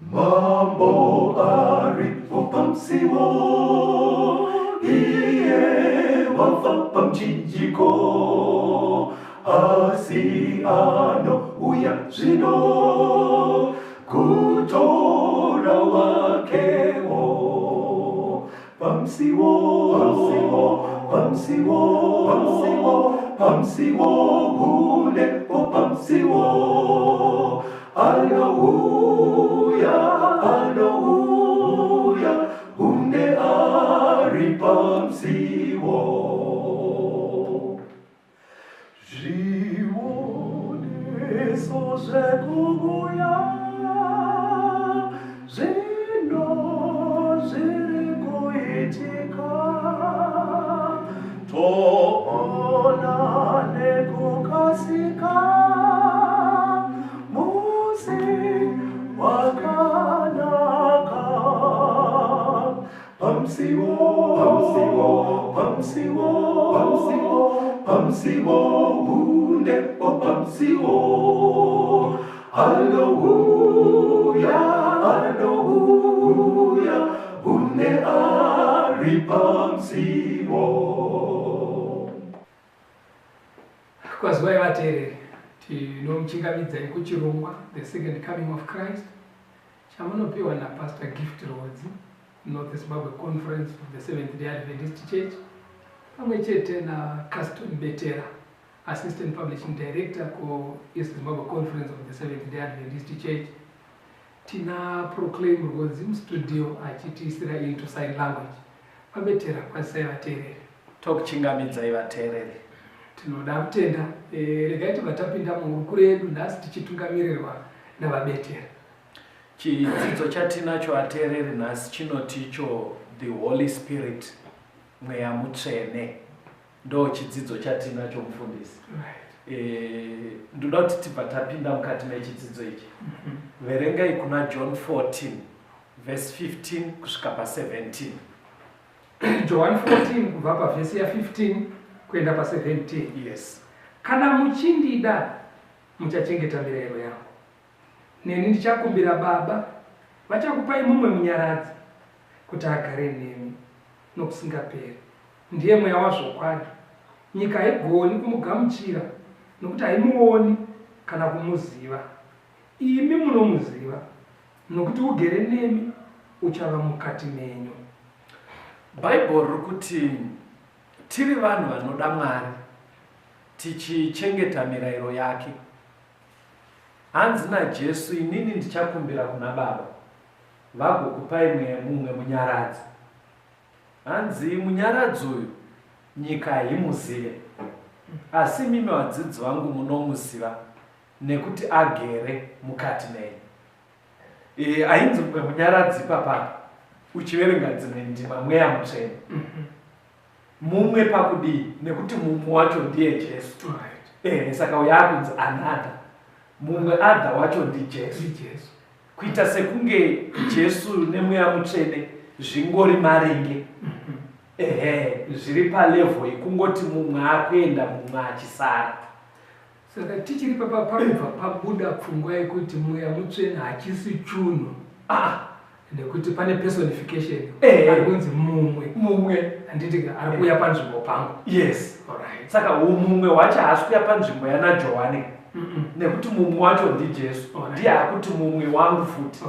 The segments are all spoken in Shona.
Mambo aripo pamusiwo, iye wafa pamuchinjiko, asi anouya zvino kutora wakewo. Pamusiwo, pamusiwo, pamusiwo, pamusiwo, pamusiwo, hunepo pamusiwo. Anouya, anouya, hunde ari pamusiwo. Zvioneso zvekuuya zvino zviri kuitika, toona nekukasika musi wakanaka. Pamusiwo, pamusiwo, pamusiwo, pamusiwo, pamusiwo, hundepo pamusiwo. Anouya, anouya, hunde ari pamusiwo. Kwaziwai vateereri, tinomuchingamidzai kuchirongwa The Second Coming of Christ chamunopiwa naPastor Gift Rwodzi, North Zimbabwe Conference of the Seventh Day Adventist Church, pamwe chete naCaston Betera, Assistant Publishing Director kuEast Zimbabwe Conference of the Seventh Day Adventist Church. Tina Proclaim Rwodzi mustudio achitiisira into sign language. VaBetera, kwazisai vateereri. Tokuchingamidzai vateereri. Tinoda kutenda. Regai tibva tapinda muhurukuro yedu nhasi tichitungamirirwa naVaBetera. Chidzidzo chatinacho vateereri nhasi chinoti icho The Holy Spirit, Mweya Mutsvene. Ndo chidzidzo chatinacho mufundisi. Ndoda kuti tibva tapinda mukati mechidzidzo ichi. Verengai kuna John 14 verse 15 kusvika pa 17. John 14 kubva pavhesi ya 15 kuenda pa 17. Yes. Kana muchindida, muchachengeta mirayiro yangu. Neni ndichakumbira Baba, vachakupai mumwe munyaradzi, kuti agare nemi nokusingaperi. Ndiye Mweya wazvokwadi. Nyika haigoni kumugamuchira, nokuti haimuoni kana kumuziva. Imi munomuziva, nokuti ugere nemi, uchava mukati menyu. Bhaibheri riri kuti tiri vanhu vanoda Mwari tichichengeta mirayiro yake. Hanzi naJesu, inini ndichakumbira kuna Baba, vagokupai mumwe munyaradzi. Hanzi munyaradzi uyu nyika haimuzive, asi imimi vadzidzi vangu munomuziva, nekuti agere mukati menyu. Ainzi mumwe munyaradzi ipapapa, uchiverenga dzimwe ndima, Mweya Mutsvene. Mumwe pakudii? Nekuti mumwe wacho ndiye Jesu. Saka uyo akunzi another. Mumwe other wacho ndiJesu. NdiJesu. Kuita sekunge Jesu neMweya Mutsvene zvingori maringe. Zviri palevel yekungoti mumwe akuenda mumwe achisara. Saka tichiri papa panobva pabuda pfungwa yekuti Mweya Mutsvene hachisi chunhu. Nekuti pane personification. Ari kunzi mumwe. Mumwe. Handiti ka, ari kuuya panzvimbo pangu. Yes. Alright. Saka mumwe wacho haasi kuuya panzvimbo yana Johane. Nekuti mumwe wacho ndiJesu. Ndiye akuti mumwe wangu futi.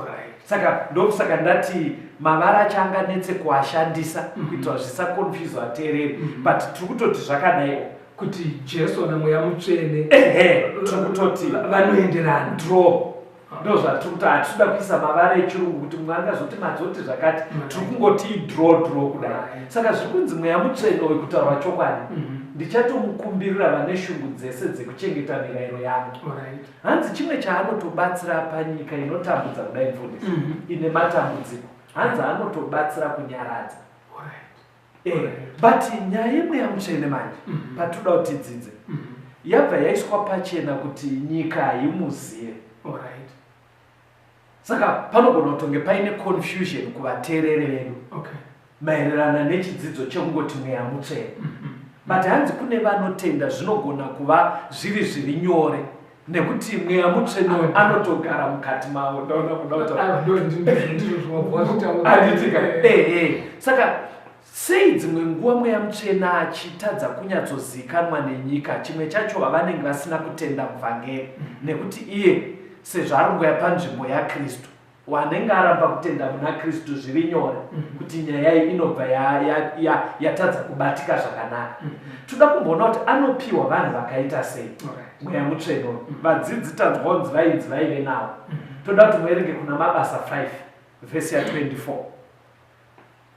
Saka ndokusaka ndati mavara acho anganetse kuashandisa kuitira zvisaconfuse vateereri. But tiri kutoti zvakadaiwo. Kuti Jesu naMweya Mutsvene. Tiri kutoti vanoenderana. Draw. Ndo zvatiri kuti hatitoda kuisa mavara echirungu kuti mumwe angazoti madzoti zvakati. Tiri kungoti draw draw kudai. Saka zviri kunzi Mweya Mutsvene uyu kutaura chokwadi. Ndichatomukumbirira vane shungu dzese dzekuchengeta mirayiro yangu. Hanzi chimwe chaanotobatsira panyika inotambudza kudai mfundisi, ine matambudziko. Hanzi anotobatsira kunyaradza. But nyaya yeMweya Mutsvene manje, patinoda kuti tidzidze, yabva yaiswa pachena kuti nyika haimuzive. Saka panogona kutonge paine confusion kuvateereri vedu maererano nechidzidzo chekungoti Mweya Mutsvene. But hanzi kune vanotenda zvinogona kuva zviri zviri nyore. Nekuti Mweya Mutsvene uyu anotogara mukati mavo. Ndaona kuda kutaura. Handitika. Ehe. Saka sei dzimwe nguva Mweya Mutsvene achitadza kunyatsozikanwa nenyika? Chimwe chacho vavanenge vasina kutenda muvhangeri. Nekuti iye sezvo ari kungoya panzvimbo yaKristu, Wanenge aramba kutenda muna Kristu zviri nyore kuti nyaya iyi inobva yatadza kubatika zvakanaka. Toda kumboona kuti anopiwa vanhu vakaita sei Mweya Mutsvene uyu. Vadzidzi tanzwa kunzi vainzi vaive nawo. Toda kuti muverenge kuna Mabasa 5 vhesi ya 24.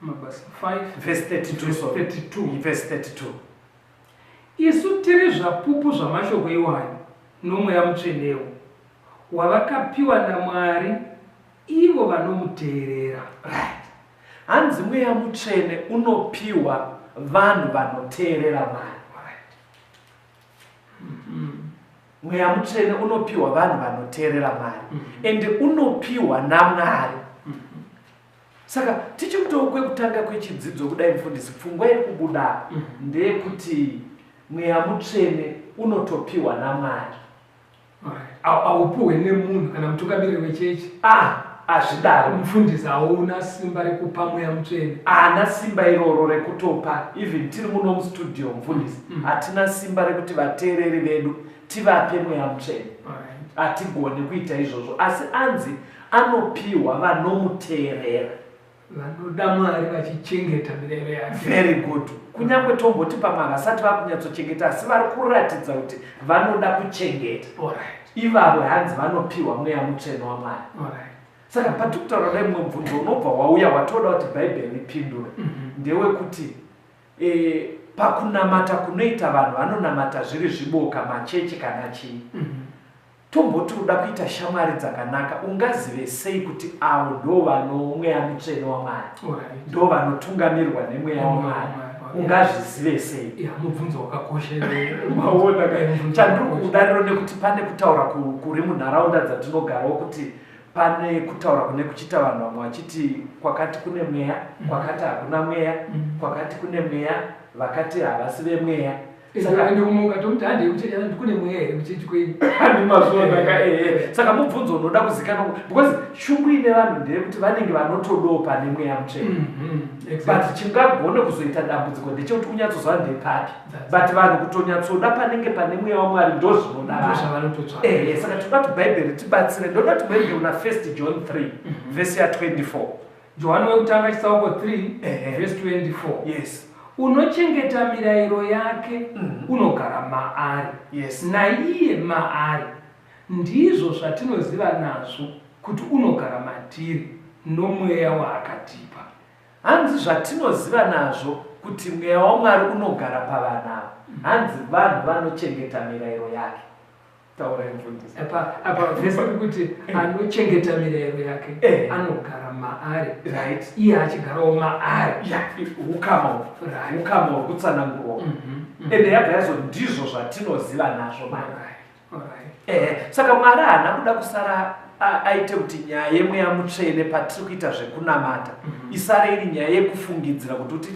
Mabasa 5 vhesi 32, sorry. 32. Vhesi 32. Isu tiri zvapupu zvamashoko iwayo noMweya Mutsvenewo, wavakapiwa naMwari ivo vanomuteerera. Right. Hanzi Mweya Mutsvene unopiwa vanhu vanoteerera Mwari. Right. Mweya Mutsvene unopiwa vanhu vanoteerera Mwari. Ende unopiwa naMwari. Saka tichikutawo kwekutanga kwechidzidzo kudai mufundisi, pfungwa iri kubuda ndeyekuti Mweya Mutsvene unotopiwa naMwari. Haupuhwe nemunhu kana mutungamiriri wechechi. Hazvidaro. Mufundisi hauna simba rekupa Mweya Mutsvene. Haana simba iroro rekutopa. Even tiri muno mustudio mufundisi, hatina simba rekuti vateereri vedu tivape Mweya Mutsvene. Hatigoni kuita izvozvo. Asi anzi anopiwa vanomuteerera. Vanoda Mwari vachichengeta mirayiro yake. Very good. Kunyangwe tomboti pamwe havasati vakunyatsochengeta, asi vari kuratidza kuti vanoda kuchengeta. Ivavo hanzi vanopiwa Mweya Mutsvene waMwari. Saka patiri kutaura kudai, mumwe mubvunzo unobva wauya watoda kuti Bhaibheri ripindure ndewekuti pakunamata kunoita vanhu vanonamata zviri zviboka, machechi kana chii, tomboti uda kuita shamwari dzakanaka, ungazive sei kuti avo ndo vano Mweya Mutsvene waMwari, ndo vanotungamirwa neMweya waMwari? Ungazvizive sei? Ya, mubvunzo wakakosha. Maona ka? Chandiri kudariro nekuti pane kutaura kuri munharaunda dzatinogarawo, kuti pane kutaura kune kuchiita vanhu vamwe vachiti kwakati kune mweya, kwakati hakuna mweya, kwakati kune mweya, vakati havasi vemweya. Saka ende umwe ukatomuti handei kuchechi, anoti kune mweya here kuchechi kwenyu? Handimazviona ka? Ehe. Saka mubvunzo unoda kuzikanwa, because shungu ine vanhu ndeyekuti vanenge vanotodawo pane Mweya Mutsvene. But chingagone kuzoita dambudziko ndechekuti unyatsoziva ndepapi. But vanhu kutonyatsoda panenge pane Mweya waMwari ndo zvinoda vanhu. Ndozvavanototsvaka. Ehe. Saka tinoda kuti Bhaibheri tibatsire. Ndoda kuti muende kuna 1 John 3 vhesi ya 24. Johani wekutanga chitsauko 3 vhesi 24. Unochengeta mirayiro yake unogara maari, naiye maari. Ndizvo zvatinoziva nazvo kuti unogara matiri noMweya waakatipa. Hanzi zvatinoziva nazvo kuti Mweya waMwari unogara pavanhu ava, hanzi vanhu vanochengeta mirayiro yake. Taurai mufundisi. Apa vhesi iri kuti anochengeta mirayiro yake anogara maari. Iye achigarawo maari. Ya, ukama uhu. Ukama huri kutsanangurwa. Ende yabva yazo ndizvo zvatinoziva nazvo manje. Saka Mwari haana kuda kusara aite kuti nyaya yeMweya Mutsvene patiri kuita zvekunamata isare iri nyaya yekufungidzira kuti uti,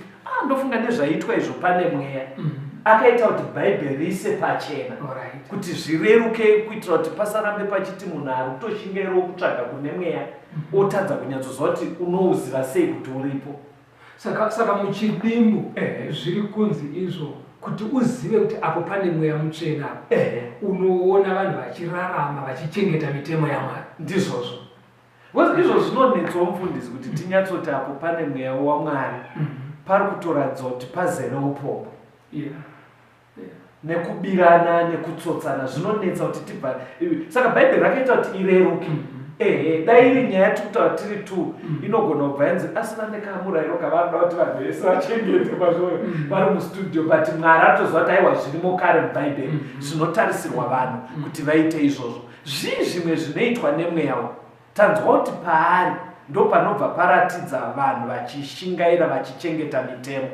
ndofunga nezvaitwa izvo pane mweya. Akaita kuti Bhaibheri riise pachena kuti zvireruke, kuitira kuti pasarambe pachiti munhu ari kutoshingairawo kutsvaga kune mweya, otadza kunyatsoziva kuti unouziva sei kuti uripo. Saka muchidimbu zviri kunzi izvo kuti uzive kuti apo pane Mweya Mutsvene apo, unoona vanhu vachirarama vachichengeta mitemo yaMwari. Ndizvozvo. Because izvo zvinonetsawo mufundisi kuti tinyatsoti apo pane Mweya waMwari, pari kutoratidza kuti pazere upombwe. Nekubirana, nekutsotsana, zvinonetsa kuti tibva. Saka Bhaibheri rakaita kuti ireruke. Ehe, dai iri nyaya tiri kutaura tiri two, inogona kubva yanzi asina nekamurayiro kavanoda kuti vanhu vese vachengete pazvo vari mustudio, but Mwari atoziva kuti aiwa zvirimo kare muBhaibheri, zvinotarisirwa vanhu kuti vaite izvozvo. Zvii zvimwe zvinoitwa nemweya uyu? Tanzwa kuti paari ndo panobva paratidza vanhu vachishingaira vachichengeta mitemo.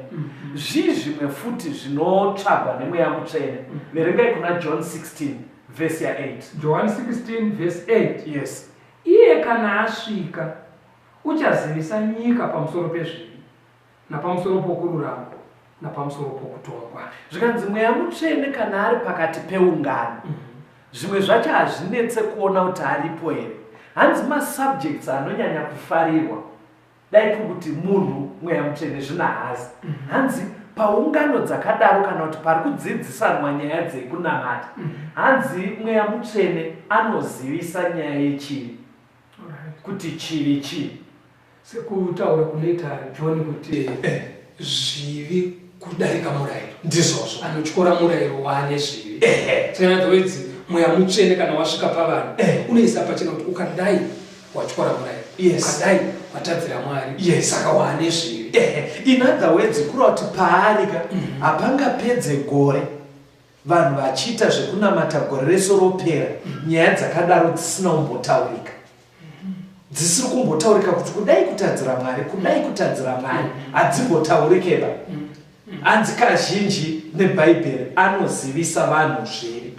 Zvii zvimwe futi zvinotsvagwa neMweya Mutsvene? Verengai kuna John 16 verse ya 8. John 16 verse 8. Yes. Iye kana asvika uchazivisa nyika pamusoro pezvivi, napamusoro pokururama, napamusoro pokutongwa. Zvikanzi Mweya Mutsvene kana ari pakati peungano, Zvimwe zvacho hazvinetse kuona kuti aripo here. Hanzi masubjects anonyanya kufarirwa dai kuri kuti munhu mweya mutsvene zvinahazi. Hanzi paungano dzakadaro kana kuti pari kudzidzisanwa nyaya dzekunamata, hanzi mweya mutsvene anozivisa nyaya yechivi. Kuti chivi chii. Sekutaura kunoita John kuti zvivi kudarika murayiro. Ndizvozvo. Anotyora murayiro waane zvivi. Saka in other words, mweya mutsvene kana wasvika pavanhu unoisa pachena kuti ukadai watyora murayiro. Ukadai watadzira Mwari. Saka waane zvivi. In other words, kureva kuti paari ka hapangapedze gore vanhu vachiita zvekunamata gore rese ropera nyaya dzakadaro dzisina kumbotaurika. Dzisiri kumbotaurika kuti kudai kutadzira Mwari, kudai kutadzira Mwari, hadzimbotaurikeba. Hanzi kazhinji neBhaibheri anozivisa vanhu zvivi.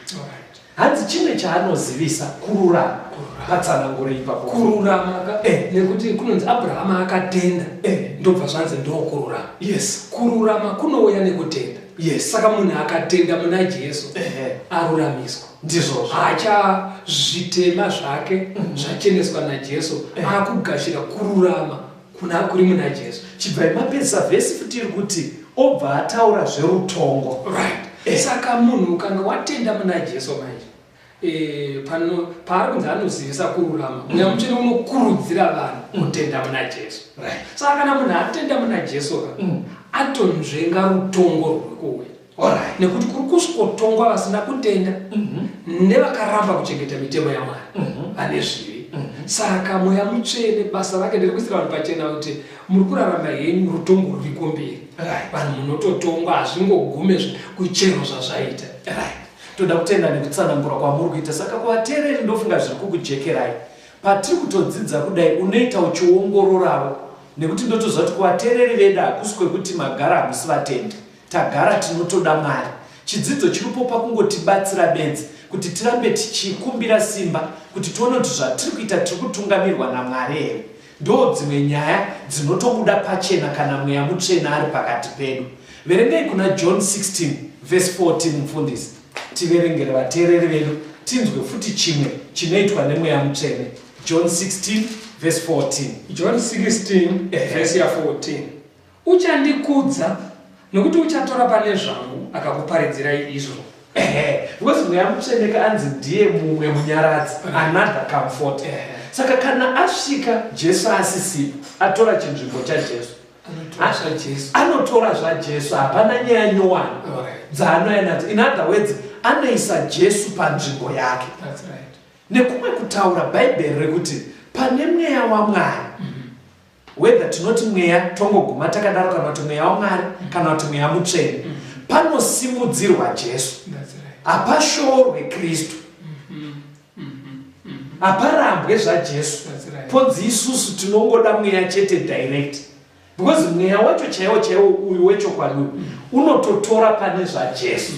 Hanzi chimwe chaanozivisa kururama. Patsananguro ipapo. Kururama ka? Nekuti kunonzi Abrahama akatenda, ndobva zvanzi ndokururama. Kururama kunouya nekutenda. Saka munhu akatenda muna Jesu aruramiswa. Ndizvozvo. Hacha zvitema zvake zvacheneswa naJesu, akugashira kururama kuna kuri muna Jesu. Chibvai mapedzisa vhesi futi iri kuti obva ataura zverutongo. Saka munhu ukanga watenda muna Jesu manje, pano paari kunzi anozivisa kururama, mweya mutsvene unokurudzira vanhu kutenda muna Jesu. Saka kana munhu atenda muna Jesu ka, atonzvenga rutongo rwuri kuuya. Nekuti kuri kusvikotongwa vasina kutenda nevakaramba kuchengeta mitemo yaMwari vane zvivi. Saka mweya mutsvene basa rake nderekuisira vanhu pachena kuti muri kurarama henyu, rutongo ruri kumberi. Vanhu munototongwa, hazvingogume kuchero zvazvaita. Toda kutenda nekutsanangura kwamuri kuita. Saka kuvateereri ndofunga zviri kukujekerai. Patiri kutodzidza kudai unoita uchiongororawo, nekuti ndotoziva kuti kuvateereri vedu hakusi kwekuti magara hamusi vatendi. Tagara tinotoda Mwari. Chidzidzo chiripo pakungotibatsira bedzi kuti tirambe tichikumbira simba kuti tione kuti zvatiri kuita tiri kutungamirwa naMwari here. Ndo dzimwe nyaya dzinotobuda pachena kana Mweya Mutsvene ari pakati pedu. Verengai kuna John 16 verse 14 mufundisi. Tiverengere vateereri vedu tinzwe futi chimwe chinoitwa neMweya Mutsvene. John 16 verse 14. John 16 verse ya 14. Uchandikudza nokuti uchatora pane zvangu akakuparidzirai izvo. Because Mweya Mutsvene ka anzi ndiye mumwe munyaradzi, another comfort. Saka kana asvika Jesu asisipo, atora chinzvimbo chaJesu. Anotora zvaJesu. Anotora zvaJesu, hapana nyaya nyowani dzaanouya nadzo. In other words, anoisa Jesu panzvimbo yake. That's right. Nekumwe kutaura Bhaibheri rekuti pane mweya waMwari, whether tinoti mweya tongoguma takadaro kana kuti mweya waMwari kana kuti mweya mutsvene, panosimudzirwa Jesu. That's right. Hapashorwe Kristu. Haparambwe zvaJesu. That's right. Ponzi isusu tinongoda mweya chete direct. Because mweya wacho chaiwo chaiwo uyu wechokwadi uyu unototora pane zvaJesu.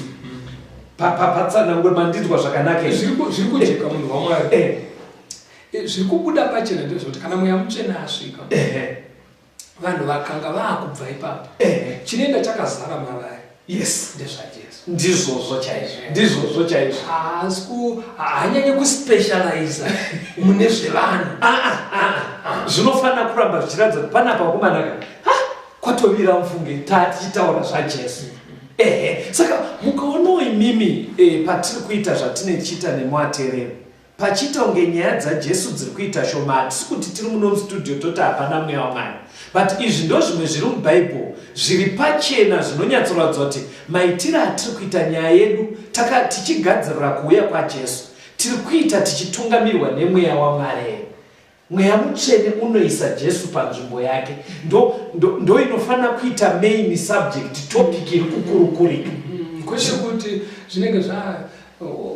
Patsananguro mandinzwa zvakanaka izvi. Zviri kujeka munhu waMwari. Zviri kubuda pachena ndezvekuti kana mweya mutsvene asvika, vanhu vakanga vaakubva ipapo, chinoenda chakazara mavari. NdezvaJesu. Ndizvozvo chaizvo. Ndizvozvo chaizvo. Haanyanye kuspecialize mune zvevanhu. Zvinofanira kuramba zvichiratidza kuti panapa vakomana ka, kwatovira mufunge tatichitaura zvaJesu. Saka mukaonawo imimi patiri kuita zvatine tichiita nemuatereri, pachiita kunge nyaya dzaJesu dziri kuita shoma, hatisi kuti tiri muno mustudio toti hapana mweya waMwari. But izvi ndo zvimwe zviri muBhaibheri zviri pachena zvinonyatsoratidza kuti maitiro atiri kuita nyaya yedu tichigadzirira kuuya kwaJesu, tiri kuita tichitungamirwa nemweya waMwari here? Mweya Mutsvene unoisa Jesu panzvimbo yake. Ndo inofanira kuita main subject, topic iri kukurukurika. Kwete kuti zvinenge zva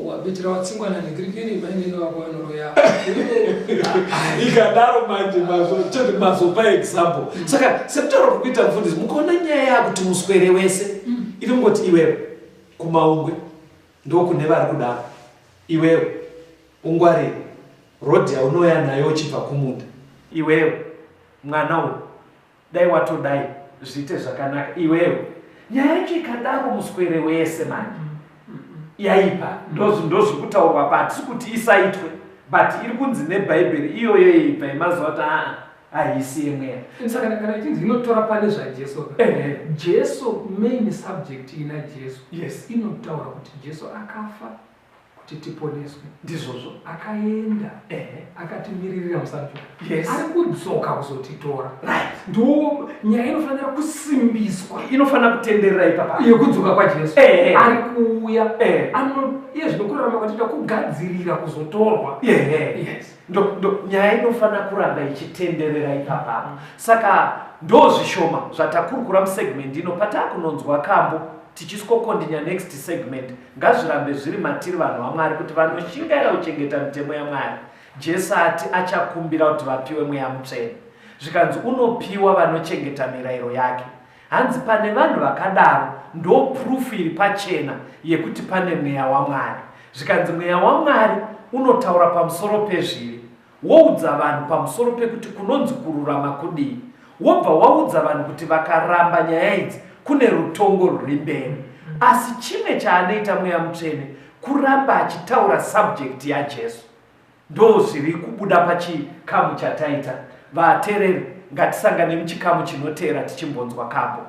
wabetera watsingwana nekirikiri mainini wako vanoroya. Ikadaro manje chete mazopa example. Saka sekutaura kuri kuita mufundisi, mukaona nyaya yakuti muswere wese iri kungoti iwewe kumaungwe ndokune vari kudaro, iwewe ungwarire road yaunouya nayo uchibva kumunda, iwewe mwana uyu dai watodai zviite zvakanaka, iwewe. Nyaya yacho ikadaro muswere wese manje. Yaipa. Ndozviri kutaurwa pa, hatisi kuti isaitwe, but iri kunzi nebhaibheri iyoyo ibva yemazuva kuti aa, haisi yemweya. Saka kana ichinzi inotora pane zvaJesu, Jesu, main subject ina Jesu, inotaura kuti Jesu akafa kuti tiponeswe. Ndizvozvo. Akaenda, akatimiririra musanctuary, ari kudzoka kuzotitora. Ndo nyaya inofanira kusimbiswa. Inofanira kutenderera ipapa. Yekudzoka kwaJesu. Ari kuuya. Iye zvino kurarama kwatinoita kugadzirira kuzotorwa. Ndo nyaya inofanira kuramba ichitenderera ipapa. Saka ndo zvishoma zvatakurukura musegment ino. Patakunonzwa kambo tichisikokondinya next segment, ngazvirambe zviri matiri vanhu vaMwari kuti vanoshingaira kuchengeta mitemo yaMwari. Jesu ati achakumbira kuti vapiwe mweya mutsvene, zvikanzi unopiwa vanochengeta mirayiro yake. Hanzi pane vanhu vakadaro, ndo proof iri pachena yekuti pane mweya waMwari. Zvikanzi mweya waMwari unotaura pamusoro pezvivi, woudza vanhu pamusoro pekuti kunonzi kururama kudii, wobva waudza vanhu kuti vakaramba nyaya idzi kune rutongo rwuri mberi. Asi chimwe chaanoita mweya mutsvene kuramba achitaura subject yaJesu. Ndo zviri kubuda pachikamu chataita. Vateereri, ngatisangane muchikamu chinoteera tichimbonzwa kambo.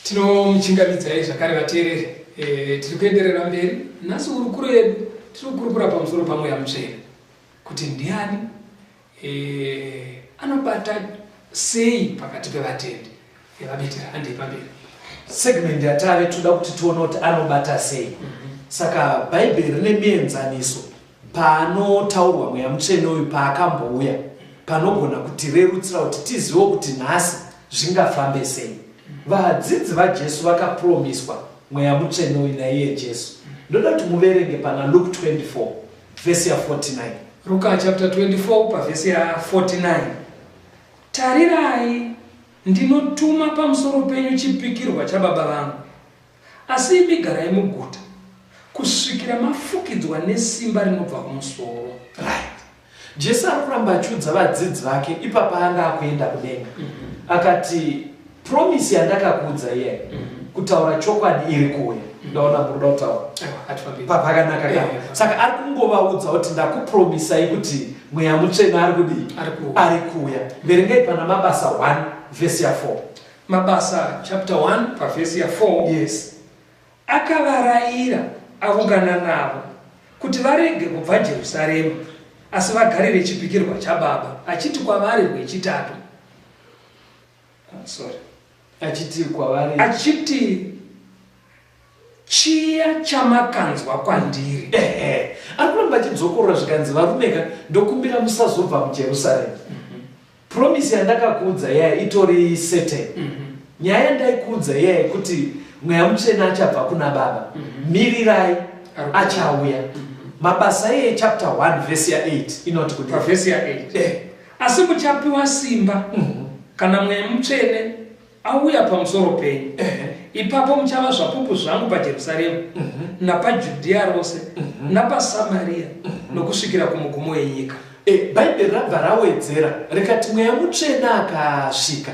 Tinomuchingamidzai zvakare vateereri. Tiri kuenderera mberi nhasi hurukuro yedu. Tiri kukurukura pamusoro pamweya mutsvene, kuti ndiani, anobata sei pakati pevatendi. Vabetera, handei pamberi. Segment yatave toda kuti tione kuti anobata sei. Saka bhaibheri rine mienzaniso paanotaurwa mweya mutsvene uyu paakambouya, panogona kutirerutsira kuti tizive kuti nhasi zvingafambe sei. Vadzidzi vaJesu vakapromiswa mweya mutsvene uyu naiye Jesu. Ndoda kuti muverenge pana Luke 24 vhesi ya 49. Ruka chapter 24 pavhesi ya 49. Tarirai, ndinotuma pamusoro penyu chipikirwa chababa vangu, asi imi garai muguta kusvikira mafukidzwa nesimba rinobva kumusoro. Right. Jesu ari kuramba achiudza vadzidzi vake ipapa anga akuenda kudenga. Akati promise yandakakuudza iye, kutaura chokwadi iri kuuya. Ndaona muri kuda kutaura. Aiwa, hatifambi. Pakanaka ka. Saka ari kungovaudza kuti ndakupromisai kuti mweya mutsvene ari kudii? Ari kuuya. Ari kuuya. Verengai pana Mabasa 1 vhesi ya 4. Mabasa chapter 1 pavhesi ya 4. Yes. Akavarayira. Avungana navo kuti varege kubva Jerusarema, asi vagarire chipikirwa chaBaba, achiti kwavari rwechitatu. Ah, sorry. Achiti kwavari. Achiti chiya chamakanzwa kwandiri. Ehe. Ari kuramba achidzokorora zvikanzi varumeka ndokumbira musazobva muJerusarema. Promise yandakakuudza iya itori certain. Nyaya yandaikuudza iya yekuti Mweya Mutsvene achabva kuna Baba. Mirirai achauya. Mabasa iye chapter 1 verse ya 8 inoti kudii? Pavhesi ya 8. Asi muchapiwa simba kana Mweya Mutsvene auya pamusoro penyu. Ipapo muchava zvapupu zvangu paJerusarema, napaJudhea rose, napaSamaria, nokusvikira kumugumo wenyika. Bhaibheri rabva rawedzera rikati Mweya Mutsvene akasvika,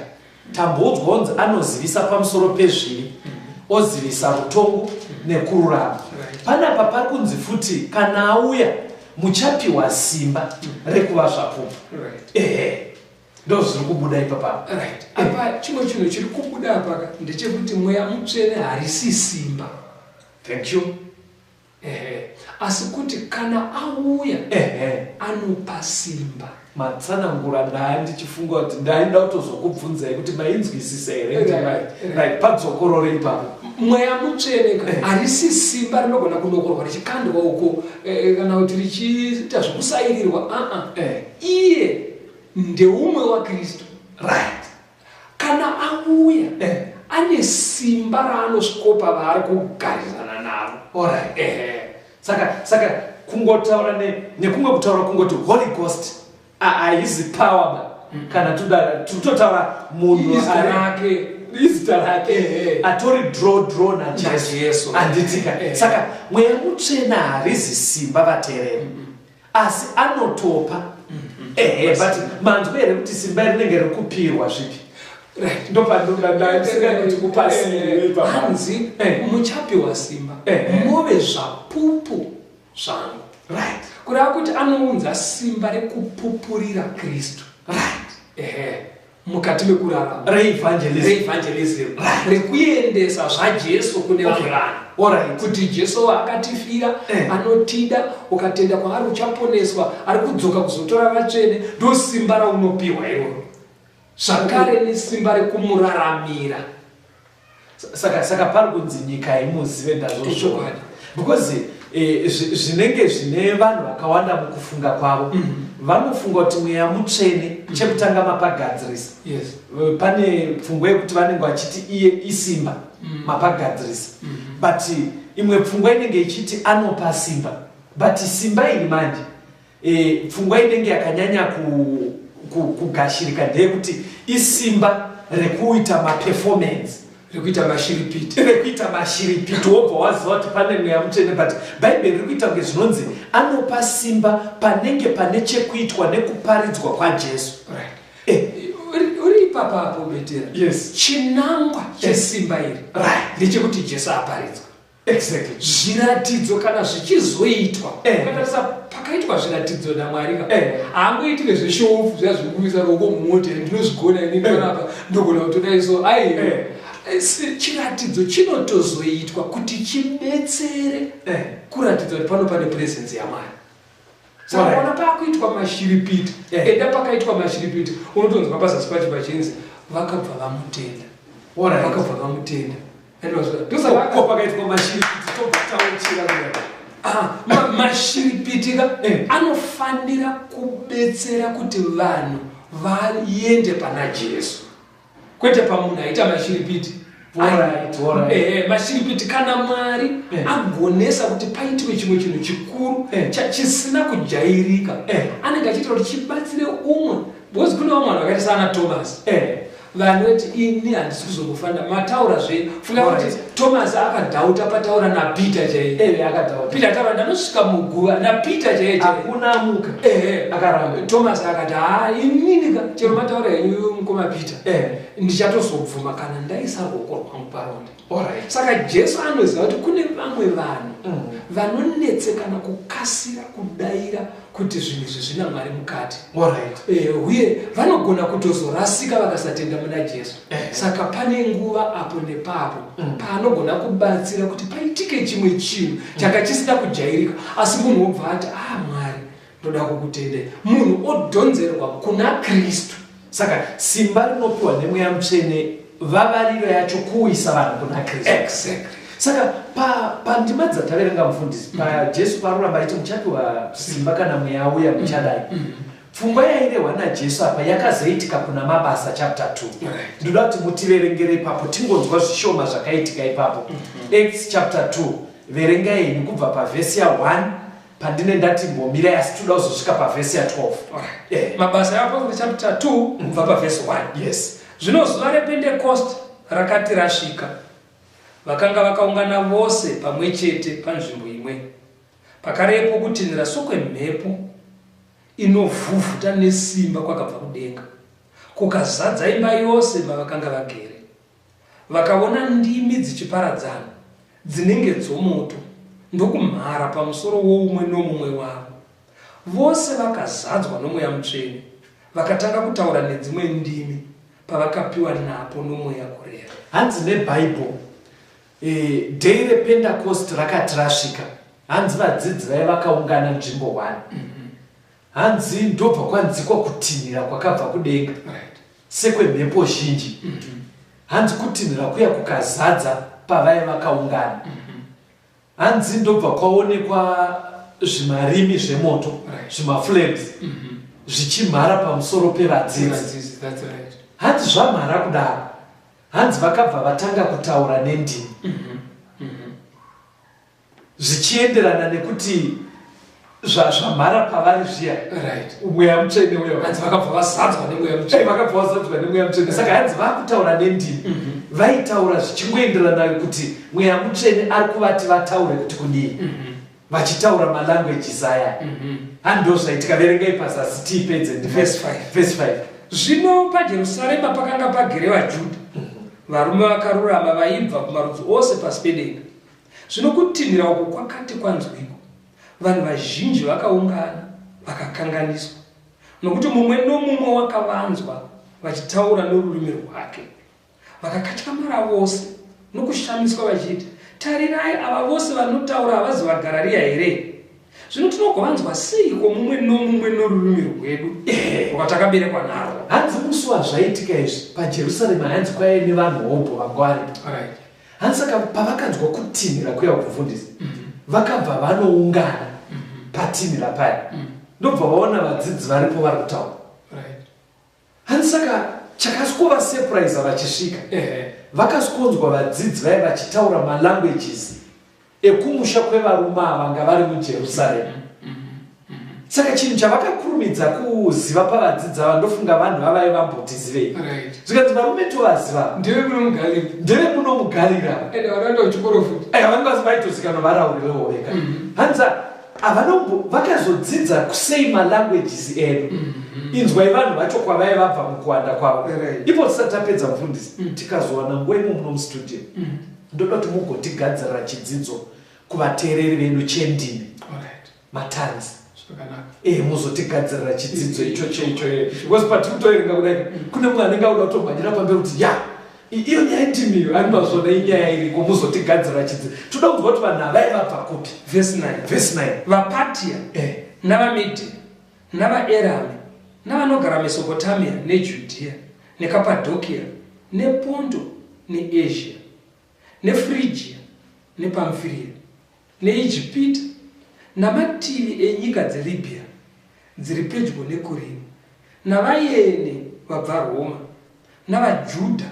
tamboudzwa kunzi anozivisa pamusoro pezvivi, ozivisa rutongo nekururama. Panapa pari kunzi futi kana auya muchapiwa simba rekuva zvapupu. Ehe, ndo zviri kubuda ipapa. Right. Apa chimwe chinhu chiri kubuda apa ndechekuti Mweya Mutsvene harisi simba. Thank you. Ehe. Asi kuti kana auya anopa simba. Matsanangura ndaa ndichifunga kuti ndaida kutozokubvunzai kuti mainzwisisa here right padzokorore ipapo. Mweya Mutsvene ka harisi simba rinogona kunokorwa richikandwa uko kana kuti richiita zvekusairirwa. Aa. Iye ndeumwe waKristu. Right. Kana auya ane simba raanosvikopa vaari kugarisana navo. Alright. Saka kungotaura nekumwe kutaura kungoti Holy Ghost haizi power ba. Kana totaura munhu Izita rake. Izita rake. Atori draw naJesu. NaJesu. Handitika. Saka Mweya Mutsvene harizi simba vateereri. Asi anotopa. Ehe, but manzwa here kuti simba rinenge riri kupirwa zvipi? Right. Ndopandinodandisingati kupa simba ipapo. Hanzi muchapiwa simba move zvapupu zvangu. Right. Kureva kuti anounza simba rekupupurira Kristu. Right. Ehe. Mukati mekurarama. Reevangelism. Reevangelism. Right. Rekuendesa zvaJesu kune vanhu. Alright. Kuti Jesu akatifira, anotida, ukatenda kwaari uchaponeswa, ari kudzoka kuzotora vatsvene, ndo simba raunopiwa iroro. Zvakare nesimba rekumuraramira. Saka pari kunzi nyika imuzive ndazvo Chokwadi. Because zvinenge zvine vanhu vakawanda mukufunga kwavo. Vanofunga kuti Mweya Mutsvene chekutanga mapagadzirisa. Pane pfungwa yekuti vanenge vachiti iye isimba mapagadzirisa. But imwe pfungwa inenge ichiti anopa simba. But simba iri manje pfungwa inenge yakanyanya kugashirika ndeyekuti isimba rekuita maperformance. Rekuita mashiripiti. Rekuita mashiripiti, wobva waziva kuti pane Mweya Mutsvene. But Bhaibheri riri kuita kunge zvinonzi anopa simba panenge pane chekuitwa nekuparidzwa kwaJesu. Right. Uri ipapa apo Betera. Yes. Chinangwa chesimba iri. Right. Ndechekuti Jesu aparidzwe. Exactly. Zviratidzo kana zvichizoitwa. Ukatarisa pakaitwa zviratidzo naMwari ka. Haangoitire zveshofu zviya zvekuisa ruoko mumota, ndinozvigona ini ndorapa, ndogona kutodai so. Aiwa. Chiratidzo chinotozoitwa kuti chibetsere kuratidza kuti pano pane presence yaMwari. Saka ukaona pakuitwa mashiripiti, enda pakaitwa mashiripiti, unotonzwa pazasi pacho pachinzi vakabva vamutenda. Vakabva vamutenda. Ko pakaitwa mashiripiti tobva tauchira kudai. Mashiripiti ka anofanira kubetsera kuti vanhu vaende pana Jesu. Kwete pamunhu aita mashiripiti. Mashiripiti kana Mwari agonesa kuti paitwe chimwe chinhu chikuru chisina kujairika. Anenge achiitira kuti chibatsire umwe. Because kune vamwe vanhu vakaita saana Thomas. Vanoti ini handisi kuzombofanira mataura zve. Funga kuti Thomas akadhauta pataura naPeter chaiye. Akadhauta. Peter ataura ndanosvika muguva naPeter chaiye chaiye. Hakuna amuka. Akaramba. Thomas akati ha inini ka chero mataura henyu mukoma Peter. Ndichatozobvuma kana ndaisa ruoko rwangu paronda. Saka Jesu anoziva kuti kune vamwe vanhu vanonetsekana kukasira kudaira kuti zvinhu izvi zvina Mwari mukati. Uye vanogona kutozorasika vakasatenda muna Jesu. Saka pane nguva apo nepapo paanogona kubatsira kuti paitwe paitike chimwe chinhu changa chisina kujairika, asi munhu wobva ati, ah, Mwari, ndoda kukutendai. Munhu odhonzerwa kuna Kristu. Saka simba rinopiwa neMweya Mutsvene, vavariro yacho kuuyisa vanhu kuna Kristu. Exactly. Saka pandima dzataverenga, mufundisi, paJesu paroramba achiti muchapiwa simba kana Mweya auya, muchadai, pfungwa yairehwa naJesu apa yakazoitika kuna Mabasa chapter 2. Ndoda kuti mutiverengere ipapo, tingonzwa zvishoma zvakaitika ipapo. Acts chapter 2, verengai henyu kubva pavhesi ya1 pandine ndati mbomirai, asi toda kuzosvika pavhesi ya12. Mabasa eApostle chapter 2, kubva pavhesi 1. Yes. Zvino zuva rePentekost rakati rasvika, vakanga vakaungana vose pamwe chete panzvimbo imwe. Pakarepo kutinhira sokwemhepo inovhuvhuta nesimba kwakabva kudenga, kukazadza imba yose mavakanga vagere. Vakaona ndimi dzichiparadzana dzinenge dzomoto, ndokumhara pamusoro woumwe nomumwe wavo. Vose vakazadzwa noMweya Mutsvene, vakatanga kutaura nedzimwe ndimi pavakapiwa napo noMweya kureva. Hanzi neBhaibheri, day rePentecost rakati rasvika, hanzi vadzidzi vaiva vakaungana nzvimbo 1. Hanzi ndobva kwanzikwa kutinhira kwakabva kudenga sekwemhepo zhinji. Hanzi kutinhira kuya kukazadza pavaiva vakaungana. Hanzi ndobva kwaonekwa zvimarimi zvemoto, zvimaflames, zvichimhara pamusoro pevadzidzi. Vadzidzi, that's right. Hanzi zvamhara kudaro, hanzi vakabva vatanga kutaura nendimi zvichienderana nekuti zvamhara pavari zviya, Mweya Mutsvene uya. Hanzi vakabva vazadzwa neMweya Mutsvene. Vakabva vazadzwa neMweya Mutsvene. Saka hanzi vakutaura nendimi, vaitaura zvichingoenderana kuti Mweya Mutsvene ari kuvati vataure kuti kudii, vachitaura malanguages aya. Handi ndo zvaitika? Verengai pazasi tiipedze. Verse 5. Verse 5. Zvino paJerusarema pakanga pagere vaJudha, varume vakarurama vaibva kumarudzi ose pasi pedenga. Zvino kutinhira uku kwakati kwanzwikwa, vanhu vazhinji vakaungana vakakanganiswa, nokuti mumwe nomumwe wakavanzwa vachitaura norurimi rwake. Vakakatyamara vose nokushamiswa vachiti, "Tarirai, ava vose vanotaura havazi vaGarariya here? Zvino tinogovanzwa seiko mumwe nomumwe norurimi rwedu rwatakaberekwa narwo?" Hanzi musi wazvaitika izvi paJerusarema, hanzi kwaive nevanhu hobho vanga varipo. Hanzi saka pavakanzwa kutinhira kuya kufundisi, vakabva vanoungana patinhira paya, ndobva vaona vadzidzi varipo vari kutaura. Hanzi saka chakasikovasurprise vachisvika, vakasikonzwa vadzidzi vaya vachitaura malanguages ekumusha kwevarume ava vanga vari muJerusarema. Saka chinhu chavakakurumidza kuziva pavadzidzi ava, ndofunga vanhu vavai vambotizivei, zvikanzi, "Varume tovaziva." Ndeve muno muGalili. Ndeve muno muGalila. Ende vanoenda kuchikoro futi. Vanenge vazi vaitozikanwa varaurirewo vega. Hanzi havanombo vakazodzidza kusei malanguages edu? Inzwai vanhu vacho kwavai vabva mukuwanda kwavo. Ipo tisati tapedza, mufundisi, tikazowana nguva imo muno mustudio, ndoda kuti mugotigadzirira chidzidzo kuvateereri vedu chendimi, matongues. Zvakanaka. Muzotigadzirira chidzidzo ichocho icho, because patiri kutoverenga kudai, kune mumwe anenge auda kutomhanyira pamberi kuti ya, iyo nyaya yendimiyo andimazvona inyaya iriko. Muzotigadzirira chidzidzo, toda kunzwa kuti vanhu havai vabva kupi. Verse 9. Verse 9. VaPatia, navaMidhia, navaErami, navanogara Mesopotamia neJudhea neKapadhokia nePonto neAsia neFrigia nePamfiria neIjipita namativi enyika dzeLibhiya dziri pedyo neKurini, navayeni vabva Roma, navaJudha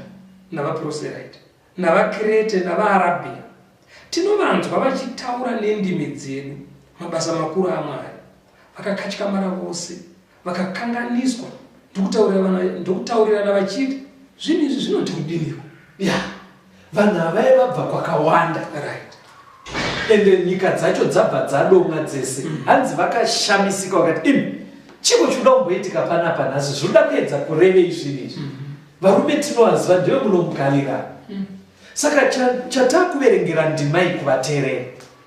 navaproseraiti, navaKirete navaArabhia, tinovanzwa vachitaura nendimi dzedu mabasa makuru aMwari. Vakakatyamara vose, vakakanganiswa, ndokutaurirana vachiti, "Zvinhu izvi zvinoti kudiniko?" Ya, vanhu havai vabva kwakawanda. Ende nyika dzacho dzabva dzadomwa dzese. Hanzi vakashamisika vakati, "Imi, chiko chinoda kumboitika panapa nhasi? Zvinoda kuedza kurevei zvinhu izvi? Varume tinovaziva, ndeve muno muGalilaya." Saka chatakuverengera ndima iyi kuvateerera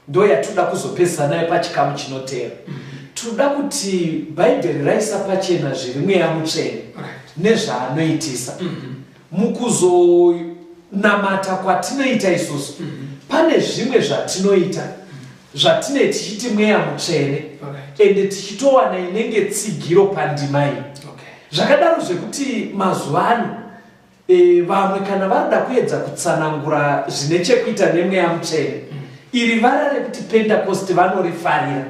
ndo yatoda kuzopedzisa nayo pachikamu chinoteera. Toda kuti Bhaibheri raisa pachena zviri Mweya Mutsvene nezvaanoitisa mukuzonamata kwatinoita isusu. Pane zvimwe zvatinoita zvatine tichiti Mweya Mutsvene, ende tichitowana inenge tsigiro pandima iyi. Zvakadaro zvekuti mazuva ano vamwe kana varikuda kuedza kutsanangura zvine chekuita neMweya Mutsvene, iri vara rekuti Pentecost vanorifarira.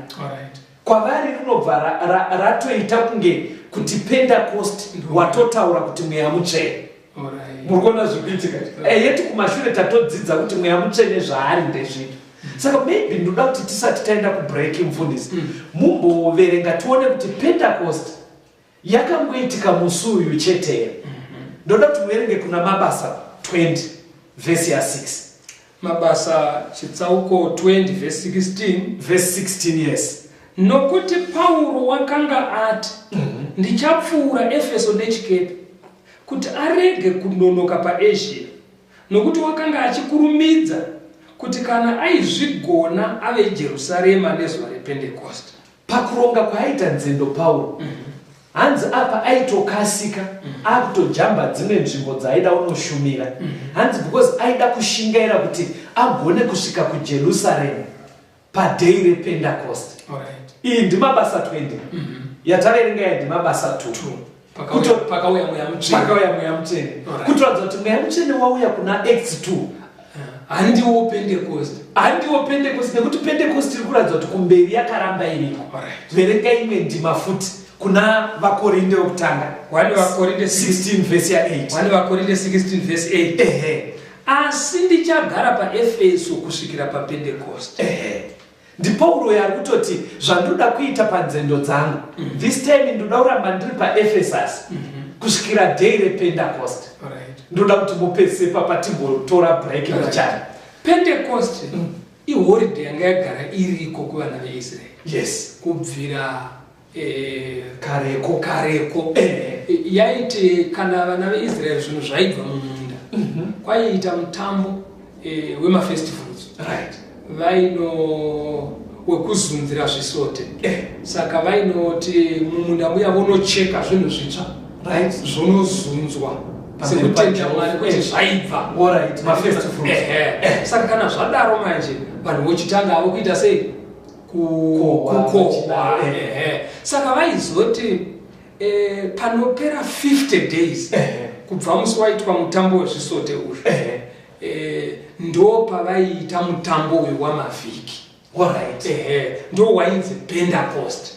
Kwavari rinobva ratoita kunge kuti Pentecost watotaura kuti Mweya Mutsvene. Muri kuona zviri kuitika? Yeti kumashure tatodzidza kuti Mweya Mutsvene zvaari ndezvipi. Saka maybe ndoda kuti tisati taenda kubreak, mufundisi, mumboverenga tione kuti Pentecost yakangoitika musi uyu chete here. Ndoda kuti muverenge kuna Mabasa 20 vhesi ya6. Mabasa chitsauko 20 vhesi 16. Vhesi 16, yes. Nokuti Pauro wakanga ati, "Ndichapfuura Efeso nechikepe," kuti arege kunonoka paAsia, nokuti wakanga achikurumidza kuti kana aizvigona ave Jerusarema nezuva rePentekosti. Pakuronga kwaaita nzendo Pauro, hanzi apa aitokasika, akutojamba dzimwe nzvimbo dzaaida unoshumira, hanzi because aida kushingaira kuti agone kusvika kuJerusarema paday rePentecost. Iyi ndiMabasa 20 yataverenga, iyi ndiMabasa 2. Pakauya Mweya Mutsvene. Pakauya Mweya Mutsvene, kutoratidza kuti Mweya Mutsvene wauya kuna Acts 2. Handiwo Pentecost. Handiwo Pentecost, nekuti Pentecost iri kuratidza kuti kumberi yakaramba iriko. Verenga imwe ndima futi kuna Vakorinde wekutanga. 1 Vakorinde 16 vhesi ya8. 1 Vakorinde 16 vhesi 8. "Asi ndichagara paEfeso kusvikira paPentecost." Ehe, ndiPauro yari kutoti zvandoda kuita panzendo dzangu, this time ndoda kuramba ndiri paEphesus kusvikira day rePentecost. Ndoda kuti mupedzise papa timbotora break mbichana. Pentecost iholiday yanga yagara iriko kuvana veIsraeri kubvira kareko. Kareko. Yaiti kana vana veIsraeri zvinhu zvaibva mumunda, kwaiita mutambo wemafestivals, vaino wekuzunzira zvisote. Saka vainoti mumunda muya vonocheka zvinhu zvitsva, zvonozunzwa sekutenda Mwari kuti zvaibva. Alright, mafirst fruits. Ehe. Saka kana zvadaro manje vanhu vochitanga avo kuita sei? Kukohwa, Kukohwa. vachidaro. Ehe. Saka vaizoti panopera 50 days kubva musi waitwa mutambo wezvisote uyu, ndo pavaiita mutambo uyu wamavhiki. Ehe, ndo wainzi Pentecost.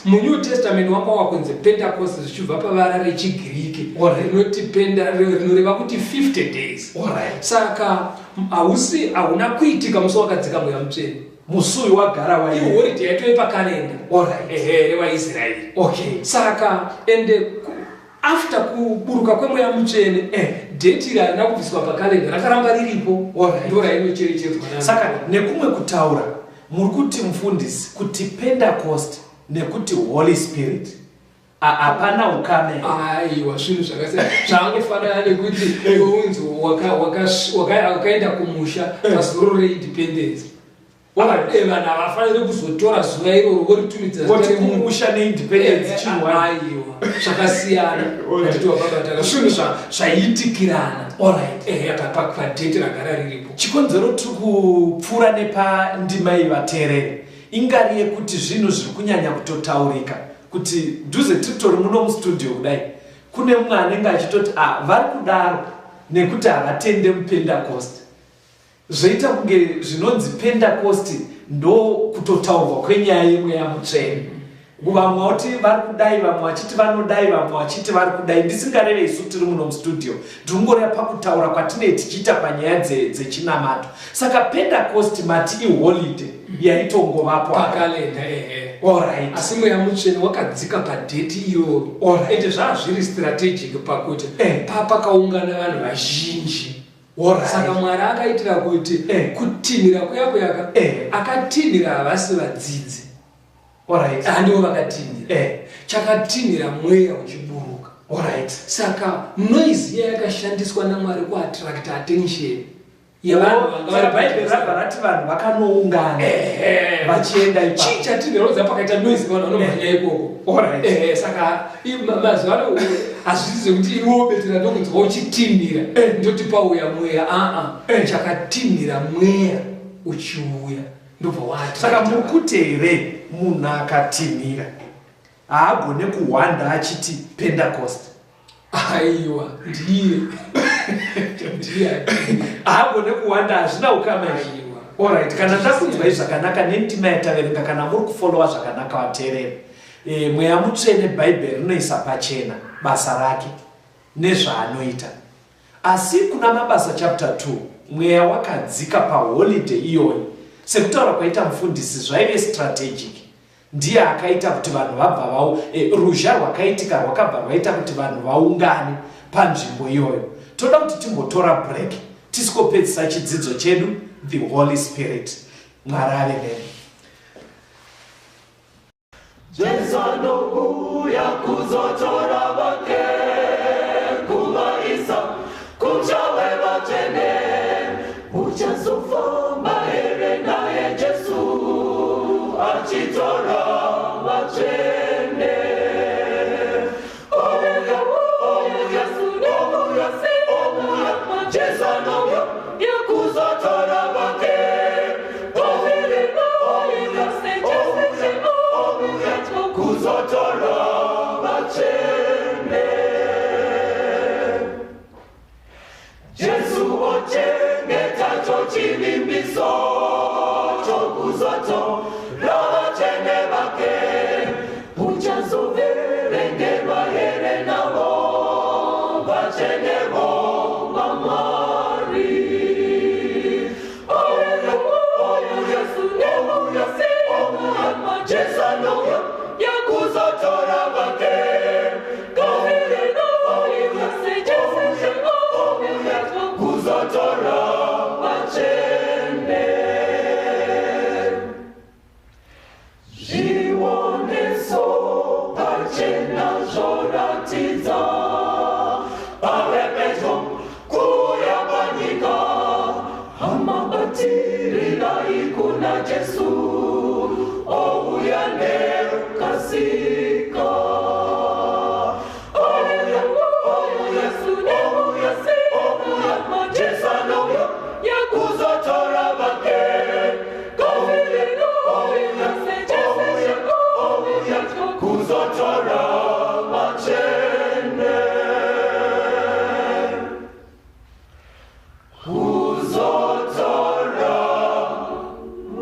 MuNew Testament wanga wakunzi Pentecost zvichibva pavara rechiGiriki rinoti penda, rinoreva kuti 50 days. Saka hausi hauna kuitika musi wakadzika Mweya Mutsvene. Musi uyu wagara wai Iholiday yaitove pakalenda, ehe, revaIsraeri. Saka ende after kuburuka kweMweya Mutsvene, date iri harina kubviswa pakalenda, rakaramba riripo. Ndo rainocherechedzwa. Saka nekumwe kutaura muri kuti, mufundisi, kuti Pentecost nekuti Holy Spirit hapana ukame? Aiwa, zvinhu zvakasiyana. Zvangofanana nekuti unzi wakaenda kumusha pazororo reindependence. Vanhu havafaniri kuzotora zuva iroro voritumidza zita Voti remunhu. Kumusha neindependence chinhu one. Aiwa, zvakasiyana. Hatiti wababataka zvinhu zvaiitikirana. Ehe, padate ragara riripo. Chikonzero tiri kupfuura nepandima iyi, vateereri, ingari yekuti zvinhu zviri kunyanya kutotaurika kuti dhuze tiritori muno mustudio kudai kune mumwe anenge achitoti a vari kudaro nekuti havatende muPentecost. Zvoita kunge zvinonzi Pentecost ndo kutotaurwa kwenyaya yeMweya Mutsvene. Vamwe vati vari kudai, vamwe vachiti vanodai, vamwe vachiti vari kudai. Ndisingareve isu tiri muno mustudio, ndiri kungoreva pakutaura kwatinee tichiita panyaya dzechinamato. Saka Pentecost mati iholiday yaitongovapo pakalenda, ehe. Asi Mweya Mutsvene wakadzika padate iroro. Ende zvaa zviri strategic pakuti pakaungana vanhu vazhinji. Saka Mwari akaitira kuti kutinhira kuya kuyaka akatinhira havasi vadzidzi. Handivo vakatinhira. Chakatinhira mweya uchiburuka. Saka noise iya yakashandiswa naMwari kuattracta attention. Yevanhu vanga vari Bhaibheri rabva rati vanhu vakanoungana vachienda ipapo. Chii chatinherodza pakaita noise vanhu vanomhanya ikoko. Saka mazuva ano hazvisi zvekuti iwe wobetera ndokunzwa uchitinhira ndoti pauya mweya aa chakatinhira mweya uchiuya ndobva wati. Saka muri kuti here munhu akatinhira haagone kuhwanda achiti Pentecost? Aiwa, ndiye. Ndiye. Haagone kuwanda, hazvina ukama izvi. Aiwa. Alright, kana ndakunzwai zvakanaka nendima yataverenga, kana muri kufolowa zvakanaka vateereri, Mweya Mutsvene Bhaibheri rinoisa pachena basa rake nezvaanoita. Asi kuna Mabasa chapter 2 Mweya wakadzika paholiday iyoyo, sekutaura kwaita mufundisi zvaive strategic. Ndiye akaita kuti vanhu vabva vau, e, ruzha rwakaitika rwakabva rwaita kuti vanhu vaungane panzvimbo iyoyo. Toda kuti timbotora break tisikopedzisa chidzidzo chedu, The Holy Spirit. Mwari ave nemi. Jesu anouya kuzotora vake, kuvaisa kumusha wevatsvene. Uchazofamba here naye Jesu achitora vatsvene? Ouya, ouya, ouya, ouya, Jesu anouya kuzotora vake. Ouya, ouya, ouya, ouya, kuzotora vatsvene. Jesu ochengeta chochivimbiso chokuzotora vatsvene vake. Uchazoverengerwa here navo vatsvene vaMwari? Ouya, ouya, ouya, ouya, Jesu anouya kuzotora vake. Ouya, ouya, ouya, kuzotora vatsvene. Zvioneso pachena zvoratidza pave pedyo kuuya panyika. Hama, batirirai kuna Jesu, ouya nekasika. Ouya, ouya, ouya, ouya, Jesu anouya kuzotora vake. Ouya, ouya, ouya, ouya, kuzotora vatsvene. Kuzotora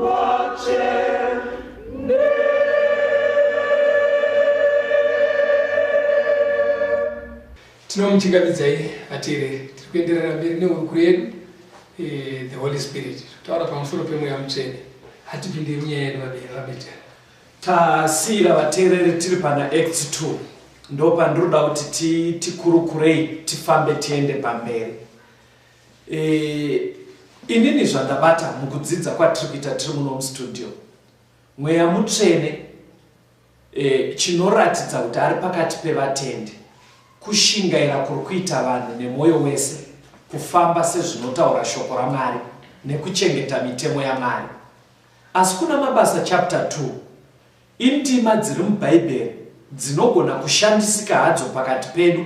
vatsvene. Tinomuchingamidzai vateereri, tiri kuenderera mberi nehurukuro yedu, The Holy Spirit, taura pamusoro pemweya mutsvene. Hatipindei munyaya yedu vabetera. Tasiyira vateereri tiri pana Acts 2, ndo pandinoda kuti tikurukurei tifambe tiende pamberi. Inini zvandabata mukudzidza kwatiri kuita tiri muno mustudio, Mweya Mutsvene, chinoratidza kuti ari pakati pevatendi kushingaira kuri kuita vanhu nemwoyo wese kufamba sezvinotaura shoko raMwari nekuchengeta mitemo yaMwari. Asi kuna Mabasa chapter 2 indima dziri muBhaibheri dzinogona kushandisika hadzo pakati pedu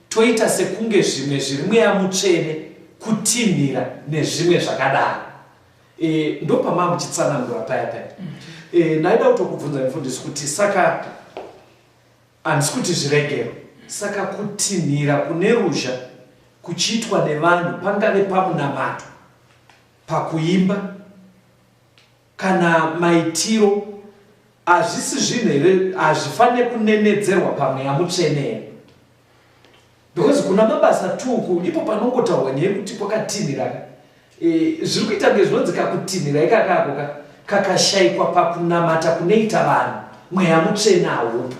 toita sekunge zvimwe zviri Mweya Mutsvene kutinhira nezvimwe zvakadaro. Ndopamaa muchitsanangura paya paya. Ndaida kutokubvunza mufundisi kuti saka handisi kuti zviregero, saka kutinhira kune ruzha kuchiitwa nevanhu pangave pamunamato, pakuimba kana maitiro, hazvisi zvinhu here, hazvifanire kunenedzerwa paMweya Mutsvene here? Because kuna Mabasa 2 ku ipo panongotaurwa nyaya yekuti kwakatinhira ka. Zviri kuita kunge zvinonzi kakutinhira ikakako ka kakashaikwa pakunamata kunoita vanhu, Mweya Mutsvene haupo.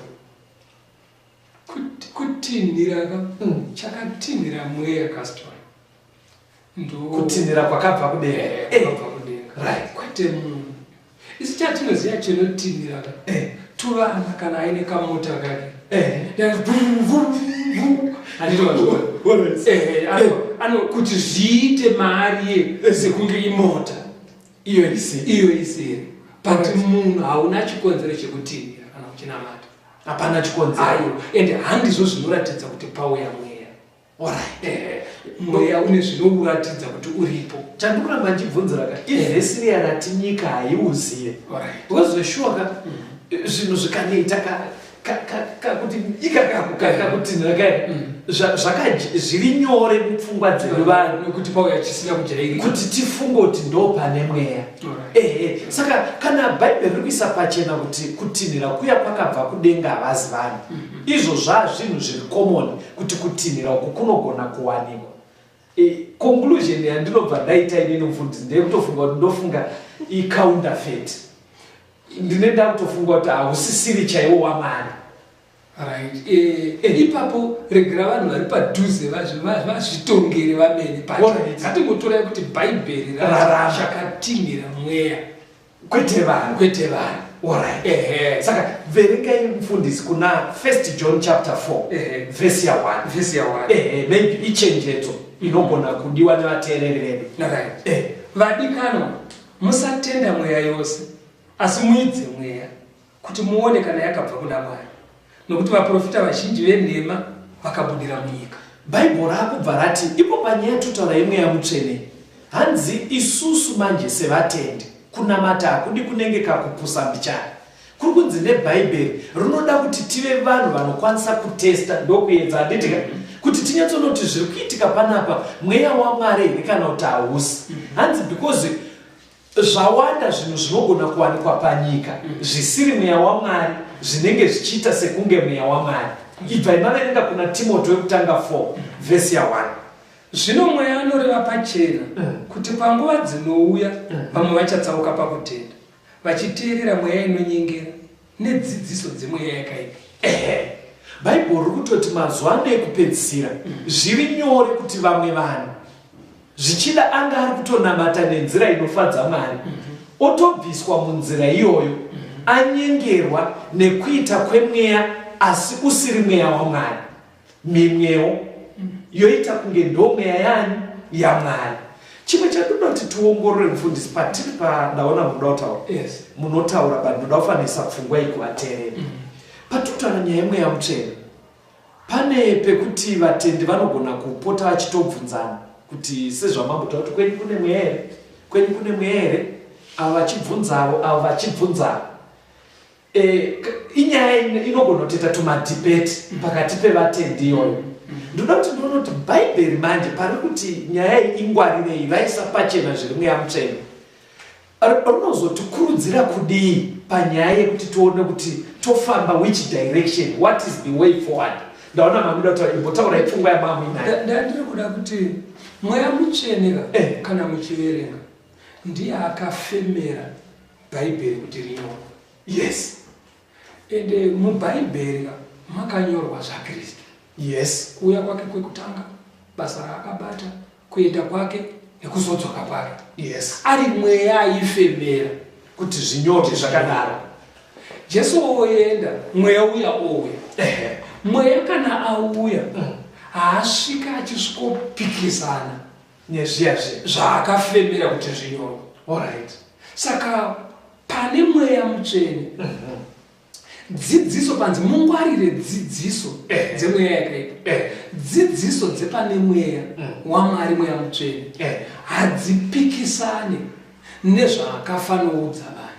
Kutinhira ka, chakatinhira mweya Caston. Ndo kutinhira kwakabva kudenga. Kwakabva kudenga. Kwete munhu. Isu chatinoziva chinotinhira ka. Tuvana kana aine kamota kake. Vhu, vhu, vhu. Handiti kuti zviite maari sekunge imota iyo isiri, iyo isiri. But munhu hauna chikonzero chekutinhira kana uchinamata. Hapana chikonzero. Ayo, ende handizvo zvinoratidza kuti pauya mweya. Alright. Mweya une zvinouratidza kuti uripo. Chandikuramba ndichibvunzira ka, ivhesi riya rati nyika haiuzive. Because zveshuwa ka, zvinhu zvikanoita kakuti ika kakutinhira kaya, zviri nyore mupfungwa dzedu vanhu nekuti pauya chisina kujairika kuti tifunge kuti ndo pane mweya. Ehe, saka kana Bhaibheri riri kuisa pachena kuti kutinhira kuya kwakabva kudenga havazi vanhu, izvo zvaa zvinhu zviri common kuti kutinhira uku kunogona kuwanikwa. Conclusion yandinobva ndaita inini, mufundisi, ndeyekutofunga kuti ndofunga icounterfeit. Ndine ndakutofunga kuti hausisiri chaiwo waMwari. Right, ipapo regera vanhu vari padhuze vazvitongere vamene. Ngatingotorai kuti Bhaibheri Rarama. Chakatinhira mweya, kwete vanhu. Kwete vanhu. Alright. Ehe. Saka verengai, mufundisi, kuna First John chapter 4, vhesi ya1. Vhesi ya1. Ehe, maybe ichenjedzo inogona kudiwa nevateereri vedu. Right. Vadikanwa, musatenda mweya yose, asi muidze mweya kuti muone kana yakabva kuna Mwari, nokuti vaprofita vazhinji venhema vakabudira munyika. Bhaibheri rakubva rati ipo panyaya yatotaura yemweya mutsvene, hanzi isusu manje sevatendi kunamata hakudi kunenge kakupusa mbichana. Kuri kunzi neBhaibheri rinoda kuti tive vanhu vanokwanisa kutesta, ndokuedza, handitika, kuti tinyatsonoti zviri kuitika panapa mweya waMwari here kana kuti hausi. Hanzi because zvawanda zvinhu zvinogona kuwanikwa panyika zvisiri mweya waMwari, zvinenge zvichiita sekunge mweya waMwari. Ibvai maverenga kuna Timoti wekutanga 4 vhesi ya1. Zvino mweya anoreva pachena kuti panguva dzinouya vamwe vachatsauka pakutenda, vachiteerera mweya inonyengera nedzidziso dzemweya yakaipa. Ehe, Bhaibheri riri kutoti mazuva ano ekupedzisira zviri nyore kuti vamwe vanhu, zvichida anga ari kutonamata nenzira inofadza Mwari, otobviswa munzira iyoyo, anyengerwa nekuita kwemweya asi usiri mweya waMwari. Mimwewo yoita kunge ndo mweya yani yaMwari. Chimwe chandinoda kuti tiongorore, mufundisi, patiri pandaona munoda kutaura, munotaura, but ndinoda kufanisa pfungwa iyi kuvateereri. Patinotaura nyaya yemweya mutsvene, pane pekuti vatendi vanogona kupota vachitobvunzana kuti, sezvamambotaura kuti kwenyu kune mweya here, kwenyu kune mweya here, ava vachibvunzavo, avo vachibvunzavo. Inyaya inogona kutoita tumadebate pakati pevatendi iyoyo. Ndoda kuti ndione kuti Bhaibheri manje pari kuti nyaya iyi ingwarirei, vaisa pachena zviri mweya mutsvene, rinozotikurudzira kudii panyaya yekuti tione kuti tofamba which direction, what is the way forward? Ndaona mamuda kutaura, imbotaurai pfungwa yamamuinayo. Ndandiri kuda kuti mweya mutsvene ka, kana muchiverenga, ndiye akafemera Bhaibheri kuti rinyorwe. Ende muBhaibheri ka makanyorwa zvaKristu, kuuya kwake kwekutanga, basa raakabata, kuenda kwake nekuzodzoka kwake. Ari mweya aifemera kuti zvinyorwe zvakadaro. Jesu oenda, mweya uya ouya. Mweya kana auya, haasvika achisvikopikisana nezviya zviya zvaakafemera kuti zvinyorwe. Saka pane mweya mutsvene, dzidziso, panzi mungwarire dzidziso dzemweya yakaipa. Dzidziso dzepane mweya waMwari, mweya mutsvene, hadzipikisane nezvaakafanoudza vanhu.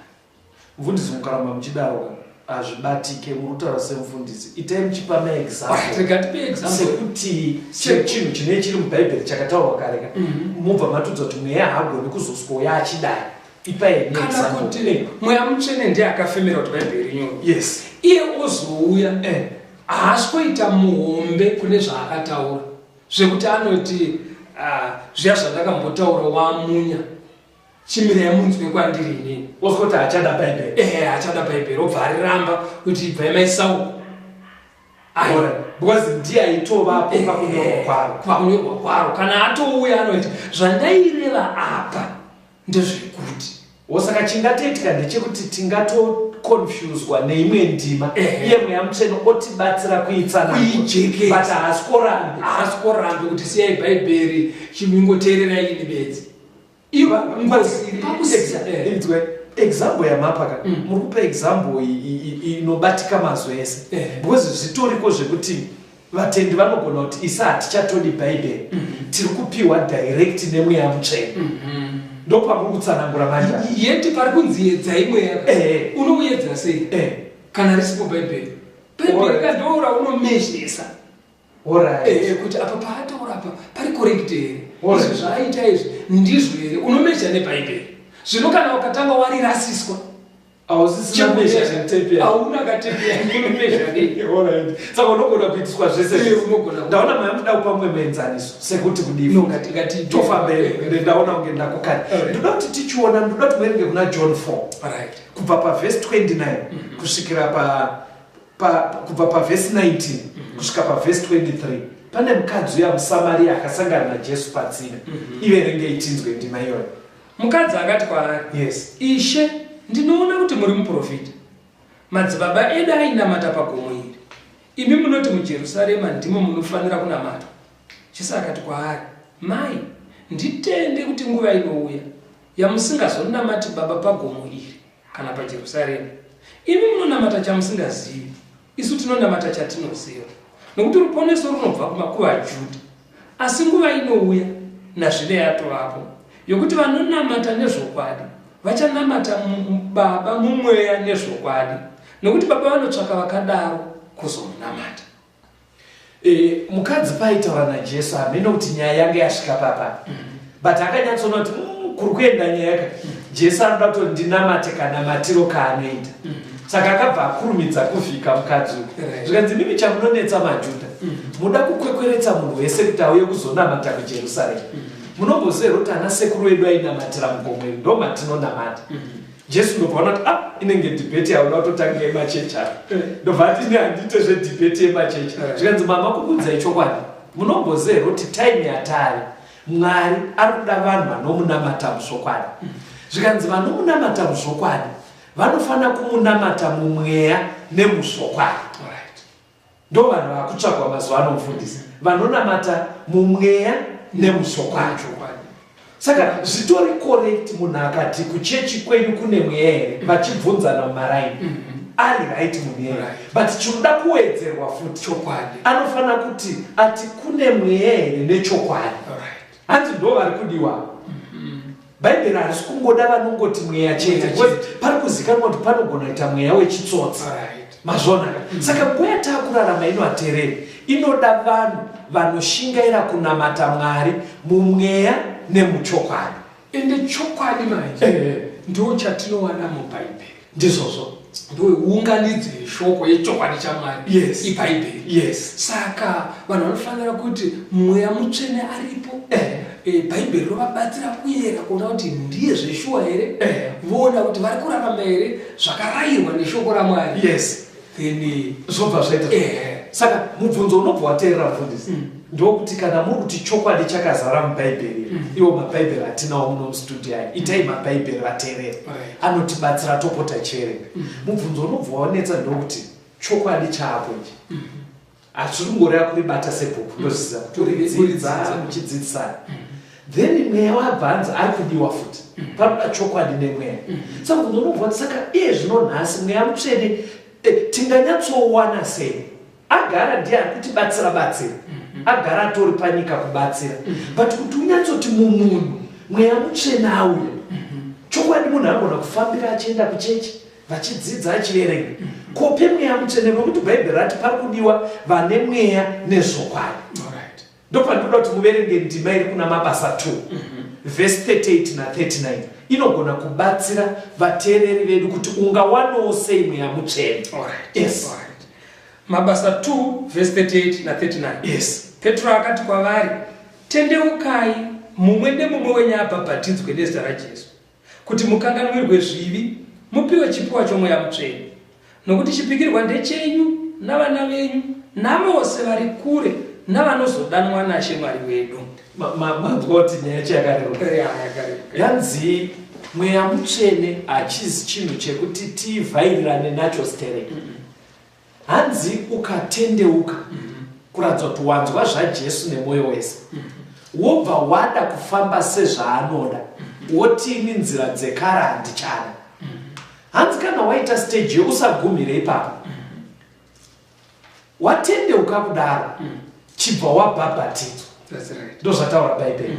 Mufundisi, mukaramba muchidaro hazvibatike. Muri kutaura semufundisi, itai muchipa maexample. Rega tipe example. Sekuti chinhu chinee chiri mubhaibheri chakataurwa kare ka, mubva matudza kuti mweya haagoni kuzoswoya achidai. Ipai henyu kana example. Kuti mweya mutsvene ndiye akafemera kuti Bhaibheri rinyorwe. Iye ozouya, haasi kuita muhombe kune zvaakataura, zvekuti anoti, "Ah, zviya zvandakambotaura wamunya, chimirai munzwe kwandiri inini." Wozoti hachada Bhaibheri. Ehe, achada Bhaibheri, obva ariramba kuti ibvai maisauko. Alright. Because ndiye aitovapo pakunyorwa kwaro. Pakunyorwa kwaro. Kana atouya anoti zvandaireva apa ndezvekuti. Saka chingatoitika ndechekuti tingato tinoconfuswa neimwe ndima, Ehe. iye Mweya Mutsvene otibatsira kuitsanangura. Kuijekesa. But haasi korambe. Haasi korambe kuti siyai Bhaibheri, chimingoteererai ini bedzi. Pakusiya. Inzwe example yamapa ka, muri kupa example inobatika mazwi ese, because zvitoriko zvekuti vatendi vanogona kuti isa hatichatodi Bhaibheri, tiri kupiwa direct neMweya Mutsvene. Ndopamuri kutsanangura manje. Yeti pari kunzi yedzai mweya. Unouyedza sei kana risipo Bhaibheri? Bhaibheri kandoura unomezhesa kuti apa paataura apa pari correct here, izvi zvaaita izvi ndizvo here. Unomezha neBhaibheri. Zvino kana wakatanga warirasiswa, Hausisina measurement tape yako. Hauna katepi yako, unomezha nei? Alright. Saka unogona kuitiswa zvese. Unogona. Ndaona mamuda kupa mumwe muenzaniso sekuti kudii. No, ngati Tofamba here, ndaona kunge ndakukani. Ndoda kuti tichiona, ndoda kuti muverenge kuna John 4 kubva pavhesi 29 kusvikira pa kubva pavhesi 19 kusvika pavhesi 23. Pane mukadzi uya muSamaria akasangana naJesu patsime. Iverengei tinzwe ndima iyoyo. Mukadzi akati kwaari, "Ishe, ndinoona kuti muri muprofita. Madzibaba edu ainamata pagomo iri, imi munoti muJerusarema ndimo munofanira kunamatwa." Jesu akati kwaari, "Mai, nditende kuti nguva inouya yamusingazonamati Baba pagomo iri kana paJerusarema. Imi munonamata chamusingazivi, isu tinonamata chatinoziva, nokuti ruponeso runobva kuvaJudha. Asi nguva inouya, nazvino yatovapo, yokuti vanonamata nezvokwadi vachanamata Baba mumweya nezvokwadi, nokuti Baba vanotsvaka vakadaro kuzomunamata." Mukadzi paitaura naJesu, hameno kuti nyaya yanga yasvika papa, but akanyatsoona kuti kuri kuenda nyaya ka, Jesu anoda kuti ndinamate kanamatiro kaanoita. Saka akabva akurumidza kuvhika mukadzi uyu. Zvikanzi, "Mimi chamunonetsa maJudha, muda kukwekweretsa munhu wese kuti auye kuzonamata kuJerusarema. Munomboziva here kuti ana sekuru edu ainamatira mugomo iri? Ndo matinonamata." Jesu ndobva ona kuti ah, inenge debate yauna kutotanga yemachechi apa. Ndobva ati, "Ine handiite zvedebate yemachechi." Zvikanzi, "Mama, kukudzai chokwadi, munomboziva here kuti time yatari, Mwari ari kuda vanhu vanomunamata muzvokwadi? Zvikanzi vanomunamata muzvokwadi vanofanira kumunamata mumweya nemuzvokwadi." Ndo vanhu vakutsvagwa mazuva ano, mufundisi, vanonamata mumweya nemuzvokwadi. Saka zvitori correct munhu akati kuchechi kwenyu kune mweya here, vachibvunzana mumaraini, ari right munhu iyeye. But chinoda kuwedzerwa futi, Chokwadi. anofanira kuti ati kune mweya here nechokwadi. Hanzi ndo vari kudiwa. Bhaibheri harisi kungoda vanongoti mweya chete, Mweya because chete. pari kuzikanwa kuti panogona kuita mweya wechitsotsi. Mazvona? Saka nguva yataakurarama ino, ateereri, inoda vanhu vanoshingaira kunamata Mwari mumweya nemuchokwadi. Ende chokwadi manje ndo chatinowana muBhaibheri. Ndizvozvo. Ndounganidzo yeshoko yechokwadi chaMwari. Ibhaibheri. Saka vanhu vanofanira kuti Mweya Mutsvene aripo. Bhaibheri rovabatsira kuyera kuona kuti ndiye zveshuwa here, voona kuti vari kurarama here zvakarayirwa neshoko raMwari. Then Zvobva zvaita. Saka mubvunzo unobva wateerera, mufundisi, ndokuti kana muri kuti chokwadi chakazara mubhaibheri, iwo mabhaibheri atinawo muno mustudio aya, itai mabhaibheri vateerera, anotibatsira topota chiverenga. Mubvunzo unobva wanetsa ndokuti chokwadi chaapo ichi, hatiri kungoreva kuribata sebhuku, ndoziza kuridzidza Kuridzidza. muchidzidzisana. Then mweya wabva anzi ari kudiwa futi, panoda chokwadi nemweya. Saka mubvunzo unobva kuti saka iye zvino nhasi Mweya Mutsvene tinganyatsowana sei? Agara ndiye ari kutibatsira batsira, agara atori panyika kubatsira, but kuti unyatsoti mumunhu Mweya Mutsvene auya chokwadi, munhu anogona kufambira achienda kuchechi, vachidzidza, achiverenga, kope Mweya Mutsvene? Nokuti Bhaibheri rati pari kudiwa vane mweya nezvokwadi. Ndopandinoda kuti muverenge ndima iri kuna Mabasa 2 vhesi 38 na39. Inogona kubatsira vateereri vedu kuti ungawanawo sei Mweya Mutsvene. Yes. Alright. Mabasa 2 vhesi 38 na39. Petro akati kwavari, "Tendeukai, mumwe nemumwe wenyu abhabhatidzwe nezita raJesu kuti mukanganwirwe zvivi, mupiwe chipiwa choMweya Mutsvene. Nokuti chipikirwa ndechenyu navana venyu navose vari kure navanozodanwa naShe Mwari wedu." Manzwa kuti nyaya yacho yakareruka? Yakareruka. Yanzi Mweya Mutsvene hachizi chinhu chekuti tivhairirane nacho stereki. Hanzi ukatendeuka, kuratidza kuti wanzwa zvaJesu nemwoyo wese, wobva wada kufamba sezvaanoda, woti ini nzira dzekare handichada. Hanzi kana waita stage yo, usagumire ipapo. Watendeuka kudaro, chibva wabhabhatidzwa. That's right. Ndozvataura Bhaibheri.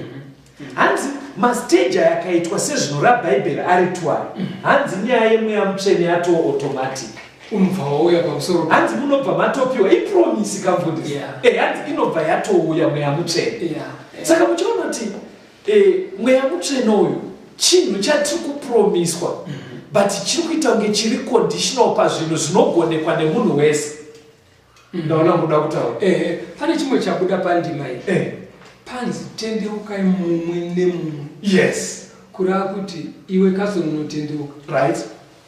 Hanzi mastage aya akaitwa sezvinoreva Bhaibheri ari twari, hanzi nyaya yeMweya Mutsvene yatoo automatic. Unobva wauya pamusoro. Hanzi munobva matopiwa, ipromise kamfundisi. Hanzi inobva yatouya Mweya Mutsvene. Saka muchiona kuti Mweya Mutsvene uyu chinhu chatiri kupromiswa, but chiri kuita kunge chiri conditional pazvinhu zvinogonekwa nemunhu wese. Ndaona muda kutaura. Ehe, pane chimwe chabuda pandima iyi. Panzi tendeukai mumwe nemumwe. Kureva kuti iwe kasononotendeuka,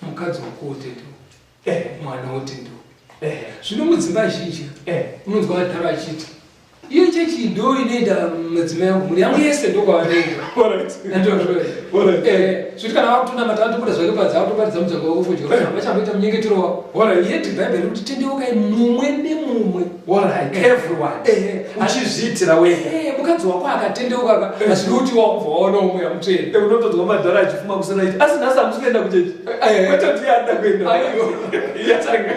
mukadzi wako wotendeuka, mwana wotendeuka. Zvino mudzimba zhinji unonzwa vadhara vachiti iyo chechi ndo inoenda madzimai angu, mhuri yangu yese ndokwavanoenda. Zviti kana vakutonamata vatobuda zvake panze, akutobatidza mudzanga wako fodya, vachamboita munyengetero wavo. Yeti Bhaibheri kuti tendeukai mumwe nemumwe. Everyone. Uchizviitira wega. Mukadzi wako akatendeuka ka, hazvidi kuti wakubva waonawo Mweya Mutsvene. Unotonzwa madhara achifuma kusena achiti, asi nhasi hamusi kuenda kuchechi? Kwete kuti iye anoda kuenda. Aiwa. Yatanga.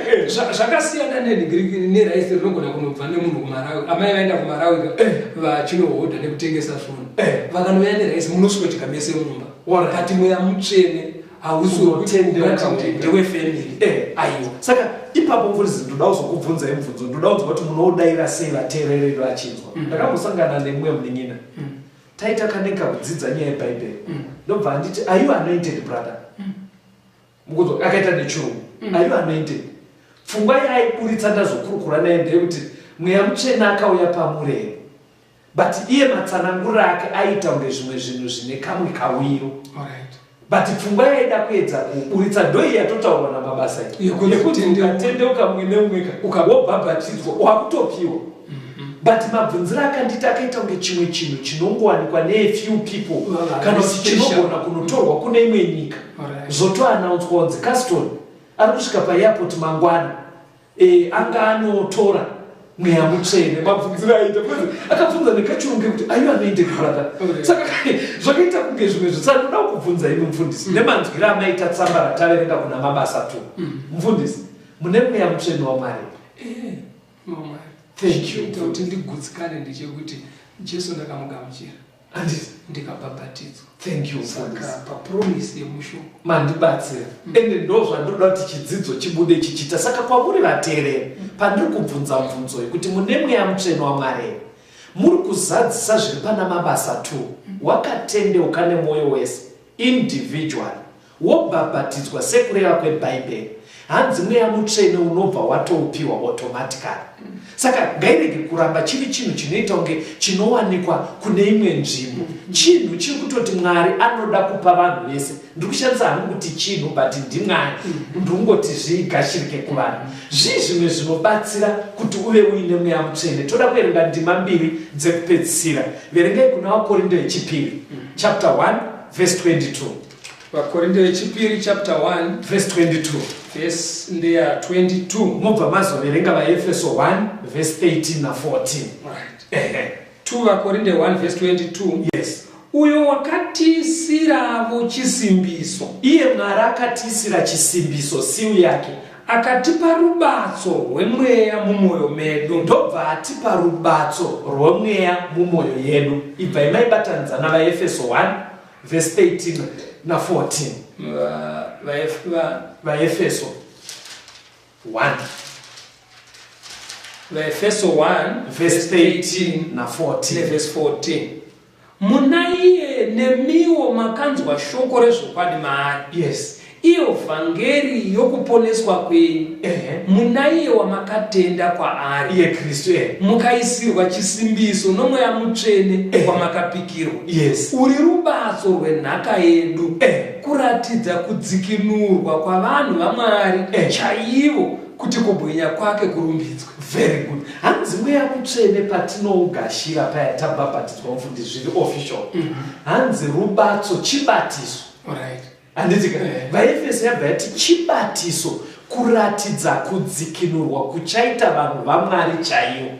Zvakasiyana nenhingiriki neraisi rinogona kunobva nemunhu kuMarawi. Amai vaenda kuMarawi ka, vachinohodha nekutengesa zvinhu. Vakanouya neraisi, munosvika mese mumba. But Mweya Mutsvene hausi wekuti Unotendeuka ungati wega. ndewefamily. Aiwa. Saka ipapo mfundisi, ndoda kuzokubvunzai mubvunzo, ndoda kunzwa kuti munoudayira sei vateereri vachinzwa. Ndakambosangana nemumwe munin'ina, taita kanenge kakudzidza nyaya yeBhaibheri, ndobva anditi, "Are you anointed, brother?" Mukunzwa, akaita nechirungu, "Are you anointed?" Pfungwa yaaiburitsa ndazokurukura naye ndeyekuti Mweya Mutsvene akauya pamurero, but iye matsananguriro ake aiita kunge zvimwe zvinhu zvine kamwe kawiro. But pfungwa yaida kuedza kuburitsa ndoiyi yatotaurwa naMabasa iyi, Yekuti yekuti tendeuka. ukatendeuka mumwe nemumwe ka, wobhabhatidzwa, wakutopiwa. But mabvunziro akanditi akaita kunge chimwe chinhu chinongowanikwa nefew people, kana kuti special. chinogona kunotorwa kune imwe nyika, zvotoanaunswa kunzi Caston ari kusvika paairport mangwana, anga anotora Mweya Mutsvene. Mabvunziro aita, because akabvunza nekachirungu kekuti, "Are you anointed, brother?" Saka zvakaita kunge zvimwe zvisati. Ndoda kubvunza imi mufundisi, nemanzwiro amaita tsamba rataverenga kuna Mabasa 2, mufundisi, mune Mweya Mutsvene waMwari? Mwari. Thank you. Chinoita kuti ndigutsikane ndechekuti Jesu ndakamugamuchira, Handiti? ndikabhabhatidzwa. Thank you, mufundisi. Saka papromise yemushoko Mandibatsira, ende ndo zvandoda kuti chidzidzo chibude chichiita. Saka kwamuri vateereri, pandiri kubvunza mubvunzo yekuti mune Mweya Mutsvene waMwari here, muri kuzadzisa zviri pana Mabasa 2. Wakatendeuka nemwoyo wese individual, wobhabhatidzwa sekureva kweBhaibheri, hanzi Mweya Mutsvene unobva watoupiwa automatically. Saka ngairege kuramba chiri chinhu chinoita kunge chinowanikwa kune imwe nzvimbo. Chinhu chiri kutoti Mwari anoda kupa vanhu vese. Ndiri kushandisa hangu kuti chinhu, but ndiMwari, ndingoti zvigashirike kuvanhu. Zvii zvimwe zvinobatsira kuti uve uine Mweya Mutsvene? Toda kuverenga ndima mbiri dzekupedzisira. Verengai kuna Vakorinto yechipiri chapter 1 verse 22. Vakorinto yechipiri chapter 1 verse 22. Verse ndeya 22. Mobva mazoverenga VaEfeso 1 verse 13 na14. Right. 2 Vakorinde 1 verse 22. Yes. Uyo wakatiisiravo chisimbiso. Iye Mwari akatiisira chisimbiso, seal yake. Akatipa rubatso rwemweya mumwoyo medu. Ndobva atipa rubatso rwomweya mumwoyo yedu. Ibvai maibatanidza navaEfeso 1 verse 13 na14. VaEfeso 1. VaEfeso 1 verse 13 na14. Neverse 14. Muna iye nemiwo makanzwa shoko rezvokwadi maari, iyo vhangeri yokuponeswa kwenyu. Muna iye wamakatenda kwaari, Iye Kristu, mukaisirwa chisimbiso noMweya Mutsvene wamakapikirwa, uri rubatso rwenhaka yedu, kuratidza kudzikinurwa kwavanhu vaMwari chaivo, kuti kubwinya kwake kurumbidzwe. Very good. Hanzi Mweya Mutsvene patinougashira paya tabhabhatidzwa, mufundisi, zviri official, hanzi rubatso, chibatiso. Handiti ka? VaEfeso yabva yati chibatiso kuratidza kudzikinurwa kuchaita vanhu vaMwari chaivo.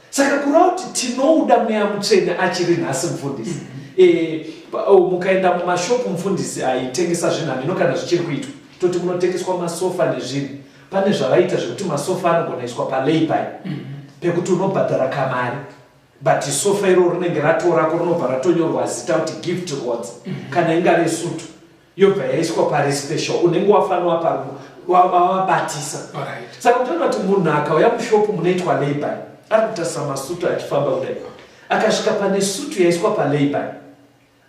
Saka kureva kuti tinouda Mweya Mutsvene achiri nhasi mufundisi. Mm -hmm. Mukaenda mumashopu mufundisi aitengesa zvinhu hameno kana zvichiri kuitwa. Toti munotengeswa masofa nezvinhu. Pane zvavaita zvekuti masofa anogona iswa palayby. Mm -hmm. Pekuti unobhadhara kamari. But sofa iroro rinenge ratorako rinobva ratonyorwa zita kuti Gift Rhodes. Mm -hmm. Kana ingave sutu yobva yaiswa pari special unenge wafanira wabatisa. Saka unotoona kuti munhu akauya mushopu munoitwa layby ari kutarisa masutu achifamba kudai, akasvika pane sutu yaiswa palayby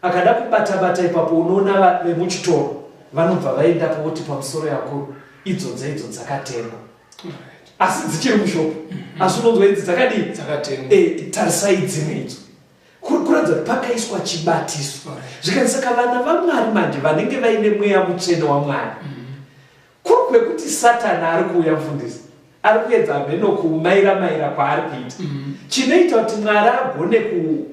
akada kubata bata ipapo, unoona vemuchitoro vanobva vaendapo voti pamusoro yakuru idzodza idzo dzakatengwa asi dzichiri mushopu. Asi unonzwa idzi dzakadii? Dzakatengwa. Tarisai dzimwe idzo, kuratidza kuti pakaiswa chibatiso. Zvikanzi saka vana vaMwari manje vanenge vaine Mweya Mutsvene waMwari, kuri kwekuti Satani ari kuuya mufundisi ari kuedza hameno kumaira maira kwaari kuita, chinoita kuti Mwari agone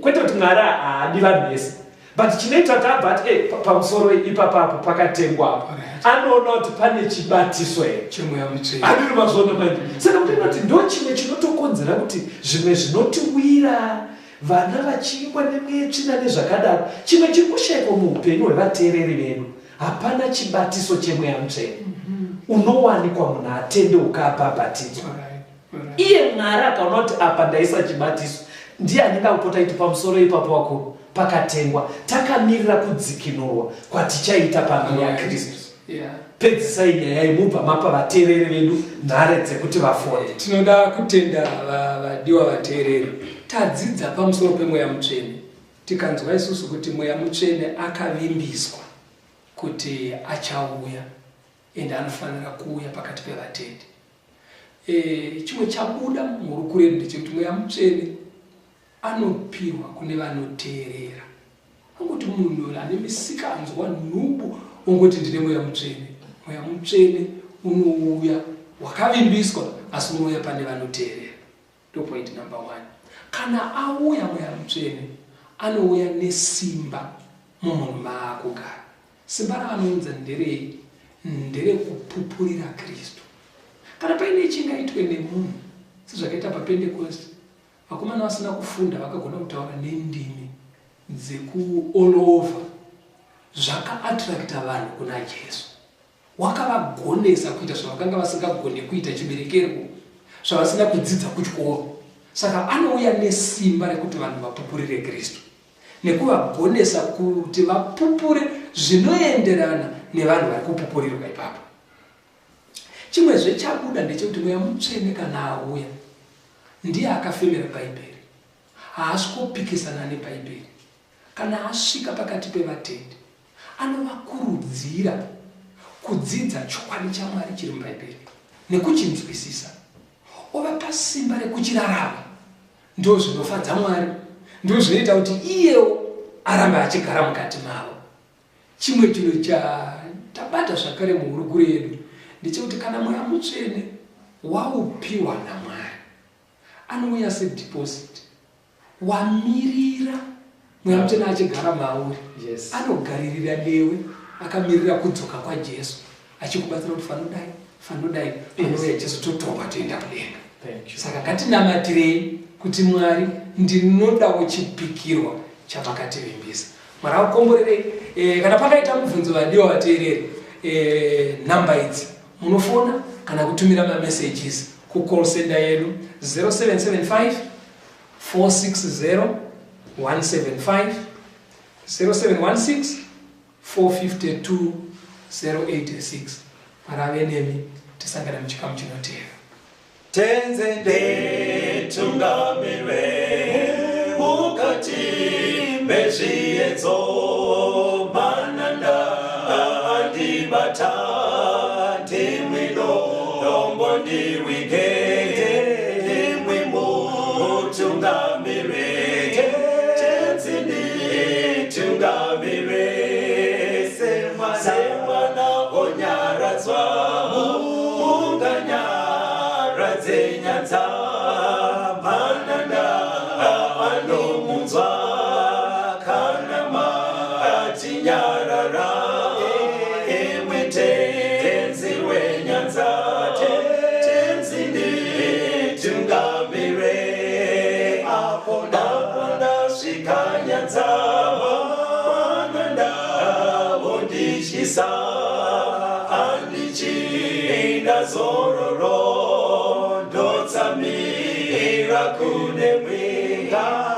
kwete kuti Mwari haadi vanhu vese, but chinoita kuti abva ati pamusoro ipapapo pakatengwa apo, anoona kuti pane chibatiso here. Chemweya Mutsvene. Handiri mazviona manje? Saka kutoona kuti ndo chimwe chinotokonzera kuti zvimwe zvinotiwira vana vachingwa nemweya tsvina nezvakadaro. Chimwe chiri kushayikwa muupenyu hwevateereri vedu, hapana chibatiso chemweya mutsvene unowanikwa munhu atendeuka abhabhatidzwa. Iye Mwari akaona kuti apa ndaisa chibatiso, ndiye anenge akupota iti pamusoro ipapo wakuru pakatengwa, takamirira kudzikinurwa kwatichaita pamberi yaKristu. Pedzisai nyaya iyi, mubva mapa vateereri vedu nhare dzekuti vafone. Tinoda kutenda vadiwa vateereri. Tadzidza pamusoro pemweya mutsvene, tikanzwa isusu kuti Mweya Mutsvene akavimbiswa kuti achauya ende anofanira kuuya pakati pevatendi. Chimwe chabuda muhurukuro yedu ndechekuti Mweya Mutsvene anopiwa kune vanoteerera. Angoti munhu ane misikanzwa nhubu ongoti ndine Mweya Mutsvene. Mweya Mutsvene unouya wakavimbiswa, asi unouya pane vanoteerera. Ndo point number 1. Kana auya Mweya Mutsvene, anouya nesimba mumunhu maakugara. Simba raanounza nderei? Nderekupupurira Kristu. Kana paine chingaitwe nemunhu, sezvakaita paPentekosti, vakomana vasina kufunda vakagona kutaura nendimi dzeku all over, zvakaattracta vanhu kuna Jesu. Wakavagonesa kuita zvavakanga vasingagone kuita chiberekerwo, zvavasina kudzidza kuchikoro. Saka anouya nesimba rekuti vanhu vapupurire Kristu, nekuvagonesa kuti vapupure zvinoenderana nevanhu vari kupupurirwa ipapo. Chimwezve chabuda ndechekuti Mweya Mutsvene kana auya, ndiye akafemera Bhaibheri. Haasi kopikisana neBhaibheri. Kana asvika pakati pevatendi, anovakurudzira kudzidza chokwadi chaMwari chiri muBhaibheri nekuchinzwisisa, ovapa simba rekuchirarama. Ndozvinofadza Mwari, ndozvinoita kuti iyewo arambe achigara mukati mavo. Chimwe chinhu chatabata zvakare muhurukuro yedu ndechekuti kana Mweya Mutsvene waupiwa naMwari, anouya sedeposit, wamirira Mweya Mutsvene achigara mauri. Anogaririra newe akamirira kudzoka kwaJesu, achikubatsira kuti fanodai fanodai, panouya Jesu totorwa toenda kudenga. Saka ngatinamatirei kuti Mwari, ndinodawo chipikirwa chamakativimbisa. Mwari akukomborerei. Kana pakaita mubvunzo, vadiwa vateereri, namba idzi munofona kana kutumira mamessages kucall center yedu 0775 460 175, 0716 452 086. Mwari ave nemi, tisangane muchikamu chinotevera. Tenzi nditungamire mukati mezviedzo, mananda andibata, ndimwi dombo ndiwige, ndimwi mutungamire. Tenzi nditungamire semwana onyaradzwa, munganyaradze nyadza, mananda anomunzwa kana matinyarara. Hanya dzavana vondityisa, handichina zororo, ndotsamira kune mwenga.